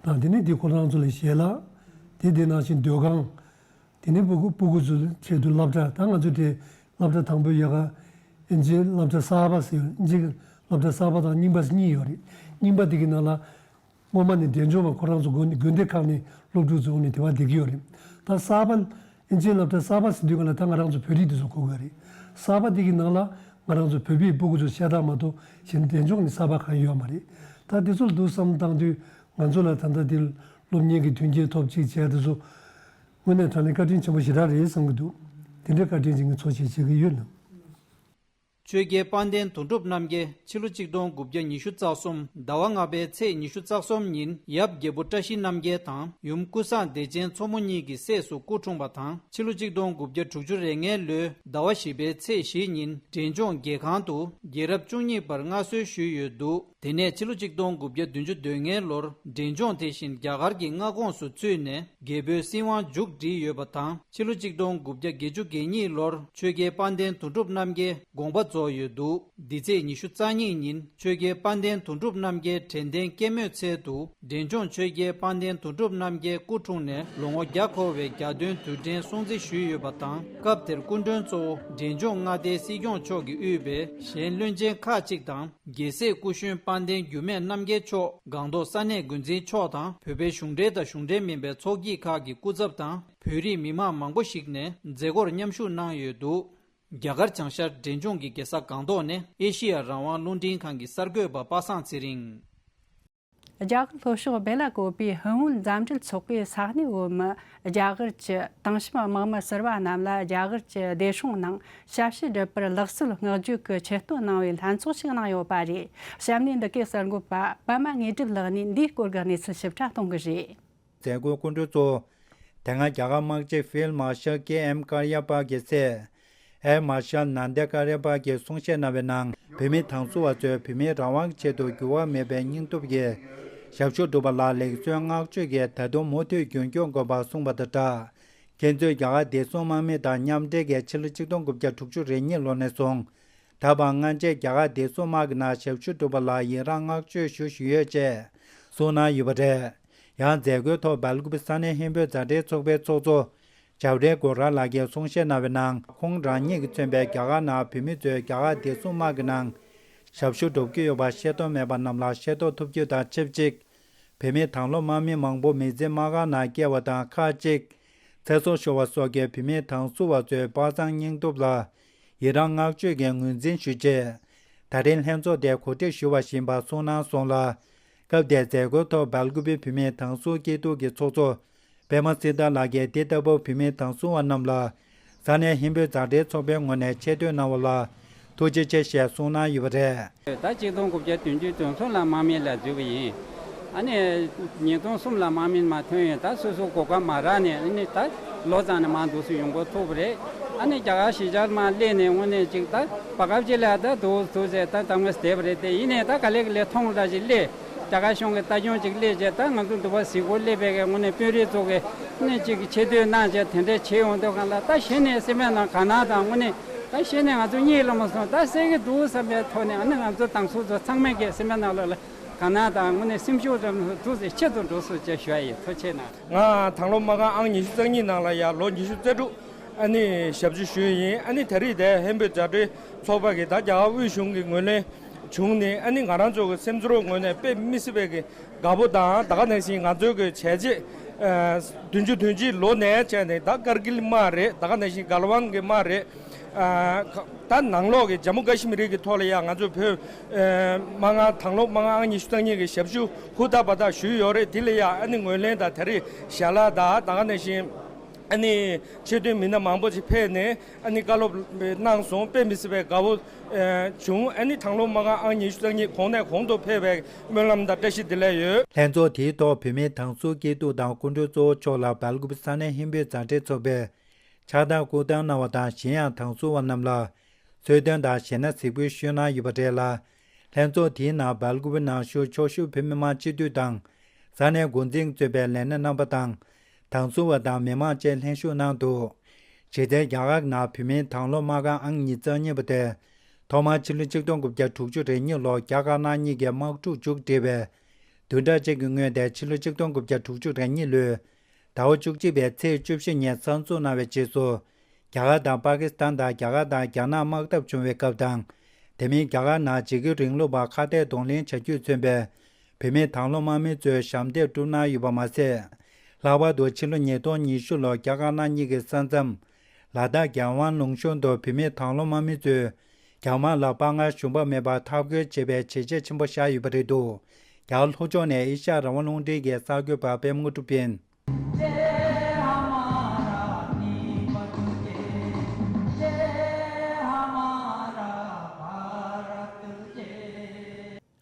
དང་། དེ་ནས་དེ་ཁོ་རང་ཚོ་ལ་ཞལ་ལག་དེ་དེ་ནང་བཞིན་སྡོད་ཁང་། དེ་ནས་སྤུ་གུ་སྤུ་གུ་ཚོའི་ཆེད་དུ་སློབ་གྲྭ། ད་ང་ཚོ་དེ་སློབ་གྲྭ་དང་པོའི་ཡ་ག་ཨིན་ཇིའི་སློབ་གྲྭ་གསར་པ་ཟེར། ཨིན་ཇིའི་སློབ་གྲྭ་གསར་པ་དང་རྙིང་པ་གཉིས་ཡོད་རེད། རྙིང་པ་དེ་གི་ནང་ལ་སྔོན་མ་ནས་འབྲས་ལྗོངས་པ་ཁོ་རང་ཚོ་དགོན་དགོན་སྡེ་ཁག་ནས་སློབ་ཕྲུག་ཚོ་འོང་ནས་དེ་བ་བསྡད་ཀྱི་ཡོད་རེད། ད་གསར་པ་ཨིན་ཇིའི་སློབ་གྲྭ་གསར་པ་ཟེར་དུས་ག་ལ་ད་ང་རང་ཚོ་བོད་རིགས་དེ་ཚོ་གོ་དགོས་རེད། གསར་པ་དེ་གི་ནང་ལ་ང་རང་ཚོ་བོད་པའི་སྤུ་གུ་ཚོ་ཤ་སྟག་མ་གཏོགས་གཞན་འབྲས་ལྗོངས་ནས་གསར་པ་གང་ཡོད་མ་རེད། ད་དེ་ཚོ་ལ་འདུག་བསམ་བཏང་དུས་ང་ཚོ་ལ་ད་ལྟ་དེ་སློབ་གཉེར་གྱི་མཐུན་རྐྱེན་ཐོབ་ཅིག་བྱས་དེ་ཚོ་དངོས་གནས་དྲང་གནས་བཀའ་དྲིན་ཆེན་པོ་ཞེ་དྲག་རེད་བསམ་གྱི་འདུག་དེ་འདྲའི་བཀའ་དྲིན་ཅིག་ངས་ཚོར་བྱེད་བྱེད་ཀྱི་ཡོད་ལ། ཆོས་རྒྱལ་དཔལ་ལྡན་དོན་གྲུབ་རྣམ་རྒྱལ་ཕྱི་ལོ་ཆིག་སྟོང་དགུ་བརྒྱ་ཉི་ཤུ་རྩ་གསུམ་ཟླ་བ་ལྔ་པའི་ཚེས་ཉི་ཤུ་རྩ་གསུམ་ཉིན་ཡབ་རྒྱལ་པོ་བཀྲ་ཤིས་རྣམ་རྒྱལ་དང་ཡུམ་ཀུན་བཟང་བདེ་ཆེན་མཚོ་མོ་གཉིས་ཀྱི་སྲས་སུ་སྐུ་འཁྲུངས་པ་དང་། ཕྱི་ལོ་ཆིག་སྟོང་དགུ་བརྒྱ་དྲུག་ཅུ་རེ་ལྔའི་ལོའི་ཟླ་བ་བཞི་པའི་ཚེས་བཞི་ཉིན་འབྲས་ལྗོངས་རྒྱལ་ཁང་དུ་རྒྱལ་རབས་བཅུ་གཉིས་པར་མངའ་གསོལ་ཞུས་ཡོད་འདུག་དེ་ནས་ཕྱི་ལོ་ཆིག་སྟོང་དགུ་བརྒྱ་བདུན་ཅུ་དོན་ལྔའི་ལོར་འབྲས་ལྗོངས་དེ་བཞིན་རྒྱ་གར་གྱི་མངའ་ཁོངས་སུ་ཚུད་ནས་རྒྱལ་པོའི་སྲིད་དབང་མཇུག་བསྒྲིལ་ཡོད་པ་དང་། ཕྱི་ལོ་ཆིག་སྟོང་དགུ་བརྒྱ་བརྒྱད་ཅུ་གྱ་གཉིས་ལོར་ཆོས་རྒྱལ་དཔལ་ལྡན་དོན་གྲུབ་རྣམ་རྒྱལ་དགོངས་པ་རྫོགས་ཡོད་འདུག་འདི་ཚེས་ཉི་ཤུ་རྩ་གཉིས་ཉིན་ཆོས་རྒྱལ་དཔལ་ལྡན་དོན་གྲུབ་རྣམ་རྒྱལ་དྲན་རྟེན་སྐྱེད་མོས་ཚལ་དུ་འབྲས་ལྗོངས་ཆོས་རྒྱལ་དཔལ་ལྡན་དོན་གྲུབ་རྣམ་རྒྱལ་སྐུ་འཁྲུངས་ནས་ལོ་ངོ་བརྒྱ་འཁོར་བའི་གྱ་སྟོན་དུས་དྲན་སྲུང་བརྩི་ཞུས་ཡོད་པ་དང་། སྐབས་དེར་སྐུ་མགྲོན་གཙོ་བོ་འབྲས་ལྗོངས་མངའ་སྡེའི་སྲིད་སྐྱོང་མཆོག་གིས་དབུས་པའི་གཞན་བློན་ཆེན་ཁག་ཅིག་དང་། རྒྱལ་སྲས་སྐུ་གཞོན་དཔལ་ལྡན་འགྱུར་མེད་རྣམ་རྒྱལ་མཆོག་སྒང་ཏོག་ས་གནས་འགོ་འཛིན་མཆོག་དང་། བོད་པའི་གཞུང་འབྲེལ་དང་གཞུང་འབྲེལ་མིན་པའི་ཚོགས་སྐྱིད་ཁག་གི་སྐུ་ཚབ་དང་། བོད་རིགས་མི་མང་མང་པོ་ཞིག་ནས་མཛད་སྒོར་མཉམ་ཞུགས་གནང་ཡོད་འདུག་རྒྱ་གར་བྱང་ཤར་འབྲས་ལྗོངས་ཀྱི་རྒྱལ་ས་སྒང་ཏོག་ནས་ཨེ་ཤི་ཡ་རང་དབང་རླུང་འཕྲིན་ཁང་གི་གསར་འགོད་པ་པ་སངས་ཚེ་རིང་། རྒྱ་གར་ལྷོ་ཕྱོགས་བེ་ལ་ཀོ་པའི་ཧུན་བོད་མཛའ་འབྲེལ་ཚོགས་པའི་ས་གནས་བོད་མི་རྒྱ་གར་གྱི་དེང་ཞབས་དམག་མི་ཟུར་པ་རྣམས་ལ་རྒྱ་གར་གྱི་བདེ་སྲུང་ནང་ཞབས་ཕྱི་སྒྲུབ་པར་ལག་རྩལ་བསྔགས་བརྗོད་ཀྱི་ཆེད་བཏོན་གནང་བའི་ལྷན་ཚོགས་ཤིག་གནང་ཡོད་པ་རེད། གཤམ་ནས་འདི་གའི་གསར་འགོད་པ་པདྨ་དངོས་གྲུབ་ལགས་ནས་འདིའི་སྐོར་གྱི་གནས་ཚུལ་ཞིབ་ཕྲ་གཏོང་གི་རེད། མཛད་སྒོའི་སྐུ་མགྲོན་གཙོ་བོ། དེ་སྔ་རྒྱ་གར་དམག་སྤྱི་ཕིལ་མར་ཤལ་ཀེ་ཨེམ་ཀར་ཡ་པ་གི་སྲས་ཨེར་མར་ཤལ་ནན་དེ་ཀར་ཡ་པ་གིས་གསུང་བཤད་གནང་བའི་ནང་། བོད་མི་དམ་ཟུར་བ་ཚོས་བོད་མིའི་རང་དབང་གི་ཆེད་དུ་འགྱུར་བ་མེད་པའི་སྙིང་སྟོབས་ཀྱིས་ཞབས་ཞུ་སྒྲུབ་པ་ལ་ལེགས་གསོའི་བསྔགས་བརྗོད་ཀྱིས་ད་དུང་མུ་མཐུད་རྒྱུན་སྐྱོང་དགོས་པར་གསུངས་པ་དང་སྦྲགས། ཁྱེད་ཚོས་རྒྱ་གར་བདེ་སྲུང་དམག་མི་དང་མཉམ་འབྲེལ་གྱིས་ཕྱི་ལོ་ཆིག་སྟོང་དགུ་བརྒྱ་དྲུག་ཅུ་རེ་གཉིས་ལོ་ནས་བཟུང་ད་བར་སྔ་རྗེས་རྒྱ་གར་བདེ་སྲུང་དམག་གི་ནང་ཞབས་ཞུ་སྒྲུབ་པ་ལ་ཡི་རང་བསྔགས་བརྗོད་ཞུ་བཞིན་ཡོད་ཅེས་གསུངས་གནང་ཡོད་པ་རེད། ཡང་མཛད་སྒོའི་ཐོག་སྦེལ་ཀོབ་ས་གནས་ཧིན་བོད་མཛའ་འབྲེལ་ཚོགས་པའི་ཚོགས་གཙོ་ཇབ་རེ་གོ་ར་ལགས་ཀྱིས་གསུང་བཤད་གནང་བའི་ནང་། ཁོང་རང་ཉིད་ཀྱིས་མཚོན་པའི་རྒྱ་གར་ནང་བོད་མི་ཚོས་རྒྱ་གར་བདེ་སྲུང་དམག་གི་ནང་ཞབས་ཞུ་སྒྲུབ་ཀྱི་ཡོད་པ་ཤེས་རྟོགས་མེད་པ་རྣམས་ལ་ཤེས་རྟོགས་ཐུབ་རྒྱུ་དང་ཆབས་ཅིག་བོད་མི་དྭང་བླངས་དམག་མི་མང་པོ་མི་ཚེ་མ་འགག་ནང་བསྐྱལ་བ་དང་ཁག་ཅིག་ཚེ་སྲོག་ཤོར་བ་སོགས་ཀྱིས་བོད་མི་དམ་ཟུར་བ་ཚོའི་དཔའ་མཛངས་སྙིང་སྟོབས་ལ་ཡི་རང་བསྔགས་བརྗོད་ཀྱིས་ངོས་འཛིན་ཞུས་རྗེས། ད་རེས་ལྷན་ཚོགས་དེ་གོ་སྒྲིག་ཞུ་བ་ཡིན་པ་གསུངས་གནང་སོང་ལ། སྐབས་དེའི་མཛད་སྒོའི་ཐོག་སྦེལ་ཀོབ་བོད་མིའི་དམ་ཟུར་སྐྱིད་སྡུག་གི་ཚོགས་གཙོ་པད་མ་སྲིད་ཐར་ལགས་ཀྱིས་འདི་ལྟ་བུ་བོད་མིའི་དམ་ཟུར་བ་རྣམས་ལ་ས་གནས་ཧིན་བོད་མཛའ་འབྲེལ་ཚོགས་པའི་ངོས་ནས་ཆེ་བསྟོད་གནང་བ་ལ་ཐུགས་རྗེ་ཆེ་ཞེས་གསུངས་གནང་ཡོད་པ་རེད། ད་ཆིག་སྟོང་དགུ་བརྒྱ་བདུན་ཅུ་དོན་གསུམ་ལ་དམག་མི་ལ་འཛུལ་བ་ཡིན། ཨ་ནི་ཉིས་སྟོང་གསུམ་ལ་དམག་མི་མར་ཐོན་ཡོད། ད་སོ་སོ་གོ་སྐབས་མ་རག་ནས་ཨ་ནི་ད་ལོ་ཙམ་ནས་མར་འདུག་སེ་ཡོང་འགོ་ཚུགས་པ་རེད། ཨ་ནི་རྒྱ་གར་གཞིས་ཆགས་མར་སླེབས་ནས་དངོས་གནས་ཅིག་ད་བར་སྐབས་ཅིག་ལ་ད་འདུག་འདུག་ཟེར་ད་གཏམ་ངོ་བསྡད་པ་རེད། དེ་ཡིན་ནའི་ད་ག་ལེ་ག་ལེ་མཐོང་ད་ཅིག་སླེབས། རྒྱ་གར་གཞུང་གི་ལྟ་སྐྱོང་ཅིག་སླེབས་རྗེས་ད་ང་ཚོ་འདི་པ་གཟིགས་སྐོར་སླེབས་པའི་གི་དངོས་གནས་དཔོན་རིགས་ཚོ་གི་ནི་ཅིག་ཆེ་བསྟོད་གནང་བྱས་དེ་འདྲས་བྱེད་ཡོང་དུས་གང་ལ་ད་གཞི་ནས་སེམས་པའི་ནང་དགའ་སྣང་དང་དངོས་གནས་ད་གཞི་ནས་ང་ཚོ་གཉིད་ལོག་མ་སོང་། ད་སད་ཀྱི་འདུག་བསམ་པའི་ཐོག་ནས་ཨ་ནི་ང་ཚོ་དམ་ཟུར་ཚོ་ཚང་མས་ཀྱི་སེམས་པའི་ནང་ལོགས་ལ་དགའ་སྣང་དང་དངོས་གནས་སེམས་ཤུགས་ཙམ་འདུག་ཟེར་ཆེད་དུ་འགྲོ་སོང་ཅེས་ཞུ་ཡ་ཡིན། ཐུགས་རྗེ་ཆེ་གནང་། ང་དང་བླངས་དམག་ཁང་ཨང་ཉི་ཤུ་རྩ་གཉིས་ནང་ལ་ཡང་ལོ་ཉི་ཤུ་རྩ་དྲུག་ཨ་ནི་ཞབས་ཞུ་ཞུས་ཡིན། ཨ་ནི་ད་རེས་དེ་ཧིན་བོད་མཛའ་འབྲེལ་ཚོགས་པ་གི་ད་རྒྱ་གར་དབུས་གཞུང་གི་ངོས་ལེན་བྱུང་ནས་ཨ་ནི་ང་རང་ཚོ་གི་སེམས་ཚོར་ངོས་ནས་དཔེ་མི་སྲིད་པའི་གི་དགའ་པོ་དང་། ད་ག་ནང་བཞིན་ང་ཚོའི་གི་བྱས་རྗེས་ཨ་བདུན་ཅུ་དོན་གཅིག་ལོ་ནས་བྱས་ནས་ད་ཀར་གིལ་དམག་རེད། ད་ག་ནང་བཞིན་གལ་ཝང་གི་དམག་རེད། ཨ་ད་ནང་ལོགས་ཀྱི་ཇམ་མུ་ཀ་ཤི་མིར་གྱི་ཐོག་ལ་ཡང་ང་ཚོ་བོད་ཨ་དམག་ཁང་དང་བླངས་དམག་ཁང་ཨང་ཉི་ཤུ་རྩ་གཉིས་ཀྱི་ཞབས་ཞུ་ཧུར་ཐག་འབད་ཐག་ཞུས་ཡོད་རེད། དེ་ལ་ཡང་ཨ་ནི་ངོས་ལེན་དང་ད་རེས་ཞལ་ལག་དང་ད་ག་ནང་བཞིན་ཨ་ནི་ཆེད་དོན་མི་སྣ་མང་པོ་ཞིག་ཕེབས་ནས་ཨ་ནི་བཀའ་སློབ་གནང་སོང་། དཔེ་མི་སྲིད་པའི་དགའ་བོ་ཨ་བྱུང་། ཨ་ནི་དང་བླངས་དམག་ཁང་ཨང་ཉི་ཤུ་རྩ་གཉིས་གོང་ནས་གོང་དུ་འཕེལ་བའི་སྨོན་ལམ་དང་བཀྲ་ཤིས་བདེ་ལེགས་ཡོད། ལྷན་ཚོགས་དེའི་ཐོག་བོད་མིའི་དམ་ཟུར་སྐྱིད་སྡུག་དང་སྐུ་མགྲོན་གཙོ་བོ་མཆོག་ལ་སྦེལ་ཀོབ་ས་གནས་ཧིན་བོད་མཛའ་འབྲེལ་ཚོགས་པས་ཕྱག་རྟགས་བསྐུར་གཏམ་གནང་བ་དང་། གཞན་ཡང་དམ་ཟུར་བ་རྣམས་ལ་གསོལ་སྟོན་དང་ཞལ་སྣ་གཟིགས་འབུལ་ཞུས་གནང་ཡོད་པ་རེད་ལ། ལྷན་ཚོགས་དེའི་ནང་སྦེལ་ཀོབ་ནང་བཞུགས་ཕྱོགས་བཞུགས་བོད་མི་མང་སྤྱི་འཐུས་དང་ས་གནས་འགོ་འཛིན་གཙོས་པའི་ལས་སྣེ་རྣམ་པ་དང་། དམ་ཟུར་བ་དང་མི་མང་བཅས་ལྷན་ཞུགས་གནང་འདུག་གཞི་རྩའི་རྒྱ་གར་ནང་བོད་མིའི་དང་བླངས་དམག་ཁང་ཨང་ཉི་ཤུ་རྩ་གཉིས་པ་དེ། ཐོག་མར་ཕྱི་ལོ་ཆིག་སྟོང་དགུ་བརྒྱ་དྲུག་ཅུ་རེ་གཉིས་ལོར་རྒྱ་དཀར་ནག་གཉིས་ཀྱི་དམག་འཁྲུག་མཇུག་བསྒྲིལ་བའི་བདུན་ཕྲག་གཅིག་གི་སྔོན་ཏེ་ཕྱི་ལོ་ཆིག་སྟོང་དགུ་བརྒྱ་དྲུག་ཅུ་རེ་གཉིས་ལོའི་ཟླ་བ་བཅུ་གཅིག་པའི་ཚེས་བཅུ་བཞི་ཉིན་གསར་འཛུགས་གནང་བའི་རྗེས་སུ། རྒྱ་གར་དང་པ་ཀི་སི་ཐན་དང་རྒྱ་གར་དང་རྒྱ་ནག་དམག་འཐབ་བྱུང་བའི་སྐབས་དང་། དེ་མིན་རྒྱ་གར་ནང་འཇིགས་སྐུལ་རིང་ལུགས་པར་ཁ་གཏད་གདོང་ལེན་བྱ་རྒྱུས་མཚོན་པའི་བོད་མིའི་དང་བླངས་དམག་མི་ཚོས་ཞབས་འདེགས་བསྒྲུབས་གནང་ཡོད་པ་མ་ཟད། ལྷག་པར་དུ་ཕྱི་ལོ་ཉིས་སྟོང་ཉི་ཤུ་ལོར་རྒྱ་དཀར་ནག་གཉིས་ཀྱི་ས་མཚམས་ལ་དྭགས་རྒྱལ་དབང་ལུང་གཤོང་དུ་བོད་མིའི་དང་བླངས་དམག་མི་ཚོས་རྒྱ་དམག་ལ་དཔའ་ངར་ཞུམ་པ་མེད་པར་འཐབ་རྒོལ་བྱེད་པའི་བྱས་རྗེས་ཆེན་པོ་བཞག་ཡོད་པ་རེད་འདུག་རྒྱ་གར་ལྷོ་ཕྱོགས་ནས་ཨེ་ཤ་ཡ་རང་དབང་རླུང་འཕྲིན་གྱི་གསར་འགོད་པ་པད་མ་དངོས་གྲུབ་ཡིན།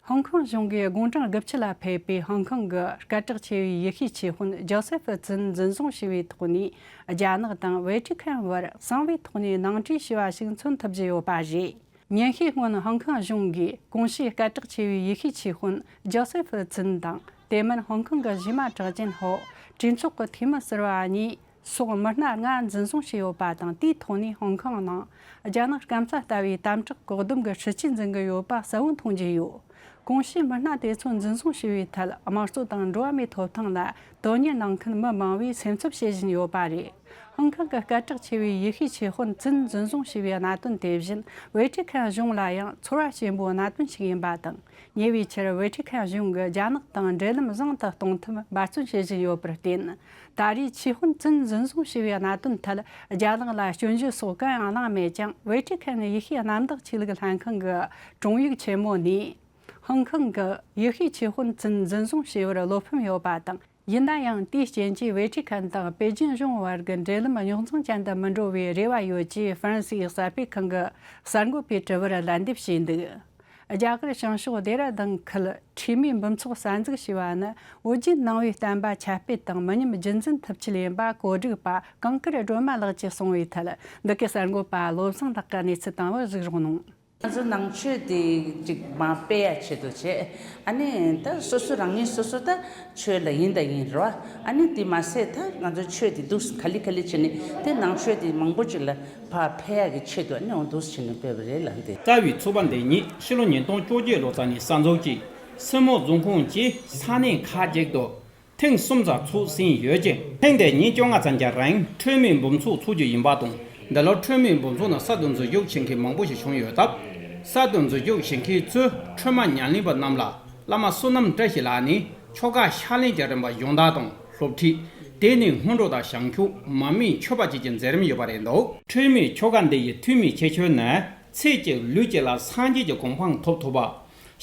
ཧོང་ཀོང་གཞུང་གིས་དགུང་གྲངས་དགུ་བཅུ་ལ་ཕེབས་པའི་ཧོང་ཀོང་གི་སྐད་གྲགས་ཆེ་བའི་ཡེ་ཤུའི་ཆོས་དཔོན་ཇོ་སེ་ཧྥི་ཙིན་འཛིན་བཟུང་བྱས་པའི་ཐོག་ནས། རྒྱ་ནག་དང་ཝེ་ཊི་ཁན་བར་གསང་བའི་ཐོག་ནས་ནང་འཁྲུག་བྱས་པ་ཞིག་མཚོན་ཐུབ་ཀྱི་ཡོད་པ་རེད། ཉིན་ཤས་སྔོན་ཧོང་ཀོང་གཞུང་གིས་གོང་ཞུས་སྐད་གྲགས་ཆེ་བའི་ཡེ་ཤུའི་ཆོས་དཔོན་ཇོ་སེ་ཧྥི་ཙིན་དང་། དེ་མིན་ཧོང་ཀོང་གི་གཞས་མ་གྲགས་ཅན་ཧོ། གྲོས་ཚོགས་ཀྱི་འཐུས་མི་ཟུར་པ་གཉིས་སོགས་མི་སྣ་ལྔ་འཛིན་བཟུང་བྱས་ཡོད་པ་དང་། དེའི་ཐོག་ནས་ཧོང་ཀོང་ནང་རྒྱ་ནག་སྐམ་ས་ལྟ་བུའི་དམ་དྲག་གི་སྡོམ་གྱི་སྲིད་ཇུས་འཛིན་གྱི་ཡོད་པ་གསལ་བོ་མཐོང་རྒྱུ་ཡོད། གོང་ཞུས་མི་སྣ་དེ་ཚོ་འཛིན་བཟུང་བྱས་པའི་ཐད་དམངས་གཙོ་དང་འགྲོ་བ་མིའི་ཐོབ་ཐང་ལ་དོན་གཉེར་གནང་མཁན་མི་མང་བས་སེམས་འཚབ་བྱེད་བཞིན་ཡོད་པ་རེད། ཧོང་ཀོང་གི་སྐད་གྲགས་ཆེ་བའི་ཡེ་ཤུའི་ཆོས་དཔོན་ཙིན་འཛིན་བཟུང་བྱས་པའི་གནད་དོན་དེ་བཞིན་ཝེ་ཊི་ཁན་གཞུང་ལ་ཡང་ཚོར་བ་ཆེན་པོའི་གནད་དོན་ཞིག་ཡིན་པ་དང་། ཉེ་བའི་ཆར་ཝེ་ཊི་ཁན་གཞུང་གིས་རྒྱ་ནག་དང་འབྲེལ་ལམ་བཟང་དུ་གཏོང་ཐབས་འབད་བརྩོན་བྱེད་བཞིན་ཡོད་པར་བརྟེན། ད་རེས་ཆོས་དཔོན་ཙིན་འཛིན་བཟུང་བྱས་པའི་གནད་དོན་ཐད་རྒྱ་ནག་ལ་སྐྱོན་བརྗོད་སོགས་གང་ཡང་གནང་མེད་ཀྱང་། ཝེ་ཊི་ཁན་ཡེ་ཤུའི་གནམ་བདག་ཆོས་ལུགས་ལྷན་ཁང་གི་དྲུང་ཡིག་ཆེན་མོ་ནས། ཧོང་ཀོང་གི་ཡེ་ཤུའི་ཆོས་དཔོན་ཙིན་འཛིན་བཟུང་བྱས་པར་བློ་ཕམ་ཡོད་པ་དང་། ཡིན་ན་ཡང་དེའི་རྐྱེན་གྱིས་ཝེ་ཊི་ཁན་དང་པེ་ཅིན་གཞུང་བར་གྱི་འབྲེལ་ལམ་རྙོག་འཛིང་ཅན་དུ་མི་འགྲོ་བའི་རེ་བ་ཡོད་ཅེས་ཧྥ་རན་སིའི་གསར་སྤེལ་ཁང་གི་གསར་འགོད་པས་དྲི་བར་ལན་འདེབས་བྱས་འདུག་རྒྱ་གར་བྱང་ཕྱོགས་ལྡེ་ར་ལྡུན་ཁུལ་འཕྲུལ་མིའི་འབུམ་ཚོགས་གསར་འཛུགས་བྱས་པ་ནི། བོད་བརྒྱུད་ནང་པའི་བསྟན་པ་ཁྱབ་སྤེལ་དང་མི་ཉམས་རྒྱུན་འཛིན་ཐུབ་ཆེད་ཡིན་པ་གོ་སྒྲིག་པ་གངས་དཀར་སྒྲོལ་མ་ལགས་ཀྱིས་གསུངས་པའི་ཐད། འདི་གའི་གསར་འགོད་པ་བློ་བཟང་ལགས་ཀྱིས་གནས་ཚུལ་བཏང་བ་གཟིགས་རོགས་གནང་། ང་ཚོ་ནང་ཆོས་དེ་ཅིག་མར་སྤེལ་ཡ་ཆེད་དུ་བྱས། ཨ་ནི་ད་སོ་སོ་རང་ཉིད་སོ་སོ་ད་ཆོས་ལ་ཡིན་ད་ཡིན་རོ། ཨ་ནི་དེ་མ་ཟད་ད་ང་ཚོ་ཆོས་དེ་འདུག་ག་ལེ་ག་ལེ་བྱས་ནས་དེ་ནང་ཆོས་དེ་མང་པོ་ཅིག་ལ་ཕར་འཕེལ་ཡ་གི་ཆེད་དུ། ཨ་ནི་འོ་འདུག་བྱས་ནས་སྤེལ་བ་རེད་ལ་འདི། རྩ་བའི་ཚོགས་པ་འདི་ཉིད་ཕྱི་ལོ་ཉིས་སྟོང་བཅོ་བརྒྱད་ལོ་ཙམ་ནས་གསར་འཛུགས་ཀྱིས་སེར་མོ་རྫོང་ཁོངས་ཀྱི་ས་གནས་ཁག་ཅིག་ཏུ། ཐེངས་གསུམ་ཙམ་ཚོགས་ཟིན་ཡོད་ཅིང་། ཐེངས་དེ་ཉིན་བཅོ་ལྔ་ཙམ་གྱི་རིང་འཕྲུལ་མིའི་འབུམ་ཚོགས་ཚོགས་རྒྱུ་ཡིན་པ་དང་། འདི་ལོ་འཕྲུལ་མིའི་འབུམ་ཚོགས་ནང་གསར་དུ་འཛུལ་ཞུགས་བྱེད་མཁན་མང་པོ་ཞིག་བྱུང་ཡོད་སྟབས། གསར་དུ་འཛུལ་ཞུགས་བྱེད་མཁན་ཚོས་འཕྲུལ་མ་ཉམས་ལེན་པ་རྣམས་ལ་བླ་མ་བསོད་ནམས་བཀྲ་ཤིས་ལགས་ནས་ཆོ་ག་ཕྱག་ལེན་གྱི་རིམ་པ་སྦྱོང་བརྡར་དང་སློབ་ཁྲིད། དེ་ནས་སྔོན་འགྲོ་དང་བྱང་ཆུབ་མར་མེ་མཆོད་པ་བཅས་ཀྱི་མཛད་རིམ་ཡོད་པ་རེད་འདུག་འཕྲུལ་མིའི་ཆོ་ག་འདི་ཡི་འཐུས་མིའི་ཁྱད་ཆོས་ནི། ཚེ་གཅིག་ལུས་གཅིག་ལ་སངས་རྒྱས་ཀྱི་གོ་འཕང་ཐོབ་ཐུབ་པ།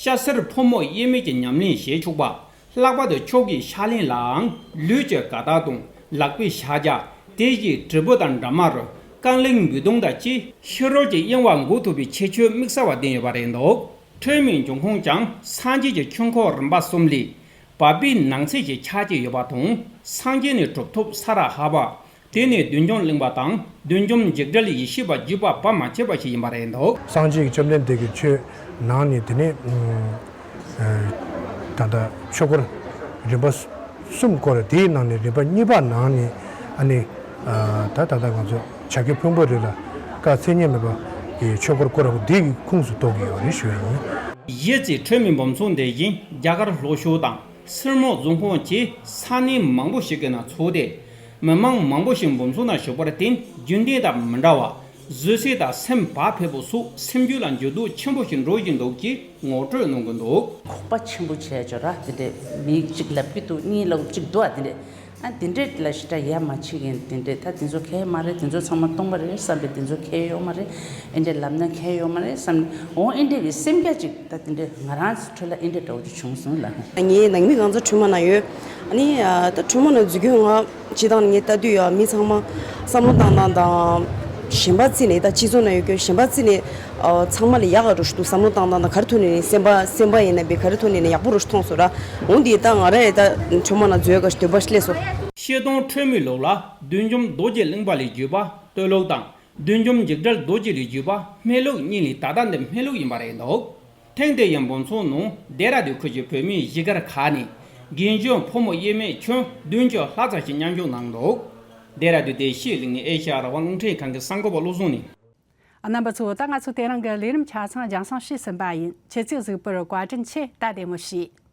སྐྱ་སེར་ཕོ་མོ་དབྱེར་མེད་ཀྱི་ཉམས་ལེན་བྱེད་ཆོག་པ། ལྷག་པར་དུ་ཆོ་གའི་ཕྱག་ལེན་ལའང་ལུས་ཀྱི་དགའ་རྟགས་དང་ལག་པའི་ཕྱག་རྒྱ། དེ་བཞིན་དྲིལ་བུ་དང་འདྲ་མ་རུ་རྐང་གླིང་འབུད་རྡུང་དང་བཅས་ཕྱི་རོལ་གྱི་གཡེང་བ་འགོག་ཐུབ་པའི་ཁྱད་ཆོས་དམིགས་བསལ་བ་ལྡན་ཡོད་པ་རེད་འདུག་འཕྲུལ་མིའི་འབྱུང་ཁུངས་ཀྱང་སངས་རྒྱས་ཀྱི་ཆོས་འཁོར་རིམ་པ་གསུམ་ལས། བབས་པའི་ནང་ཚན་ཞིག་ཆགས་ཀྱི་ཡོད་པ་དང་། སངས་རྒྱས་ནས་གྲུབ་ཐོབ་ས་ར་ཧ་པ། དེ་ནས་བདུད་འཇོམས་གླིང་པ་དང་བདུད་འཇོམས་འཇིགས་བྲལ་ཡེ་ཤེས་པ་བརྒྱུད་པ་བར་མ་ཆད་པ་ཞིག་ཡིན་པ་རེད་འདུག་སངས་རྒྱས་ཀྱི་བཅོམ་ལྡན་འདས་ཀྱི་ཆོས་ནང་ནས་དེ་ནས་ད་ལྟ་ཆོས་འཁོར་རིམ་པ་གསུམ་བསྐོར། དེའི་ནང་ནས་རིམ་པ་གཉིས་པ་ནང་ནས་ཨ་ནི་ད་ད་ལྟ་ང་ཚོ་བྱ་རྒོད་ཕུང་པོའི་རི་ལ་བཀའ་མཚན་ཉིད་མེད་པ་གི་ཆོས་འཁོར་བསྐོར་བ་དེའི་ཁོངས་སུ་གཏོགས་ཀྱི་ཡོད་རེད་ཞུ་ཡ་ཡིན། གཞི་རྩའི་འཕྲུལ་མིའི་འབུམ་ཚོགས་འདི་བཞིན་རྒྱ་གར་ལྷོ་ཕྱོགས་དང་། སེར་མོ་རྫོང་ཁོངས་ཀྱི་ས་གནས་མང་པོ་ཞིག་གི་ནང་ཚོགས་ཏེ། མི་མང་མང་པོ་ཞིག་འབུམ་ཚོགས་ནང་ཞུགས་པར་བརྟེན་རྒྱུན་ལྡན་དང་མི་འདྲ་བ། བཟོད་བསྲན་དང་སེམས་བག་ཕེབས་པོ་སོགས་སེམས་རྒྱུད་ལ་འགྱུར་ལྡོག་ཆེན་པོ་ཞིག་འགྲོ་བཞིན་འདུག་ཅེས་ངོ་སྤྲོད་གནང་གི་འདུག་ཁོག་པ་ཆེན་པོ་བྱས་ཅོ་ར་དེ་འདྲས་མི་གཅིག་ལབ་ཀྱི་འདུག་གཉིས་ལབ་གཅིག་འདུག་ཨ་དེ་འདྲས། ཨ་དེ་འདྲས་ལ་ཞེ་དྲག་ཡ་མ་བྱེད་མཁན་དེ་འདྲས། ད་དེ་ཚོ་ཁེལ་མ་རེད། དེ་ཚོ་ཚང་མ་སྟོང་པ་རེད་བསམ་པའི། དེ་ཚོ་ཁེལ་ཡོད་མ་རེད། ཨེ་འདྲས་ལབ་ན་ཁེལ་ཡོད་མ་རེད་བསམ་ནས། འོ་ཨེ་འདྲས་ཀྱི་སེམས་རྒྱ་གཅིག་ད་དེ་འདྲས་ང་རང་ཚོ་ཁྲོད་ལ་ཨེ་འདྲས་འདྲ་བོ་ཅིག་བྱུང་སོང་ལ། ངའི་ནང་མི་གང་ཚོ་འཕྲུལ་མ་ན་ཡོད། ཨ་ནི་ད་འཕྲུལ་མ་ན་འཛུལ་རྒྱུ་ང་སྤྱི་བཏང་ངས་ལྟ་དུས་ཡ་མི་ཚང་མ་བསམ་བློ་བཏང་སྟངས་དང་། གཞན་པ་རྩིས་ནས་ད་སྤྱི་ཚོགས་ན་ཡོད་རྒྱུ་གཞན་པ་རྩིས་ནས་ཚང་མ་ལ་ཡག་ག་འགྲོ་ཞིག་འདུག་བསམ་བློ་བཏང་སྟངས་དང་། ག་རེ་ཐོག་ནས་ནི་སེམས་པ་སེམས་པ་ཡིན་ན་བི་ག་རེ་ཐོག་ནས་ནི་ཡག་པོ་འགྲོ་ཞིག་མཐོང་སོང་ར། འོང་དེ་ད་ང་ར་ཡི་ད་འཕྲུལ་མ་ན་འཛུལ་ག་ཞིག་འདོད་པ་ཞིག་སླེབས་སོང་། ཤེལ་སྡོང་འཕྲུལ་མིའི་ལུགས་ལ་བདུད་འཇོམས་རྡོ་རྗེ་གླིང་པ་ལས་བརྒྱུད་པ་སྟོད་ལུགས་དང་། བདུད་འཇོམས་འཇིགས་བྲལ་རྡོ་རྗེ་ལས་བརྒྱུད་པ་སྨད་ལུགས་གཉིས་ལས། ད་ལྟ་འདི་སྨད་ལུགས་ཡིན་པ་རེད་འདུག་ཐེངས་དེ་ཡི་འབུམ་ཚོགས་ནང་ལྡེ་ར་ལྡུན་ཁུལ་གྱི་བོད་མིའི་གཞིས་སྒར་ཁག་ནས་རྒན་གཞོན་ཕོ་མོ་དབྱེར་མེད་ཁྱོན་བདུན་ཅུ་ལྷག་ཙམ་ཞིག་མཉམ་ཞུགས་གནང་འདུག་ལྡེ་ར་ལྡུན་བདེ་སྐྱིད་གླིང་ནས་ཨེ་ཤ་ཡ་རང་དབང་རླུང་འཕྲིན་ཁང་གི་གསར་འགོད་པ་བློ་བཟང་ནས། རྣམ་པ་ཚོ། ད་ང་ཚོ་དེ་རིང་གི་ལས་རིམ་ཆ་ཚང་རྒྱང་སྲིང་བྱས་ཟིན་པ་ཡིན། ཁྱེད་ཚོས་གཟིགས་པར་བཀའ་དྲིན་ཆེ། ད་བདེ་མོ་བྱོས།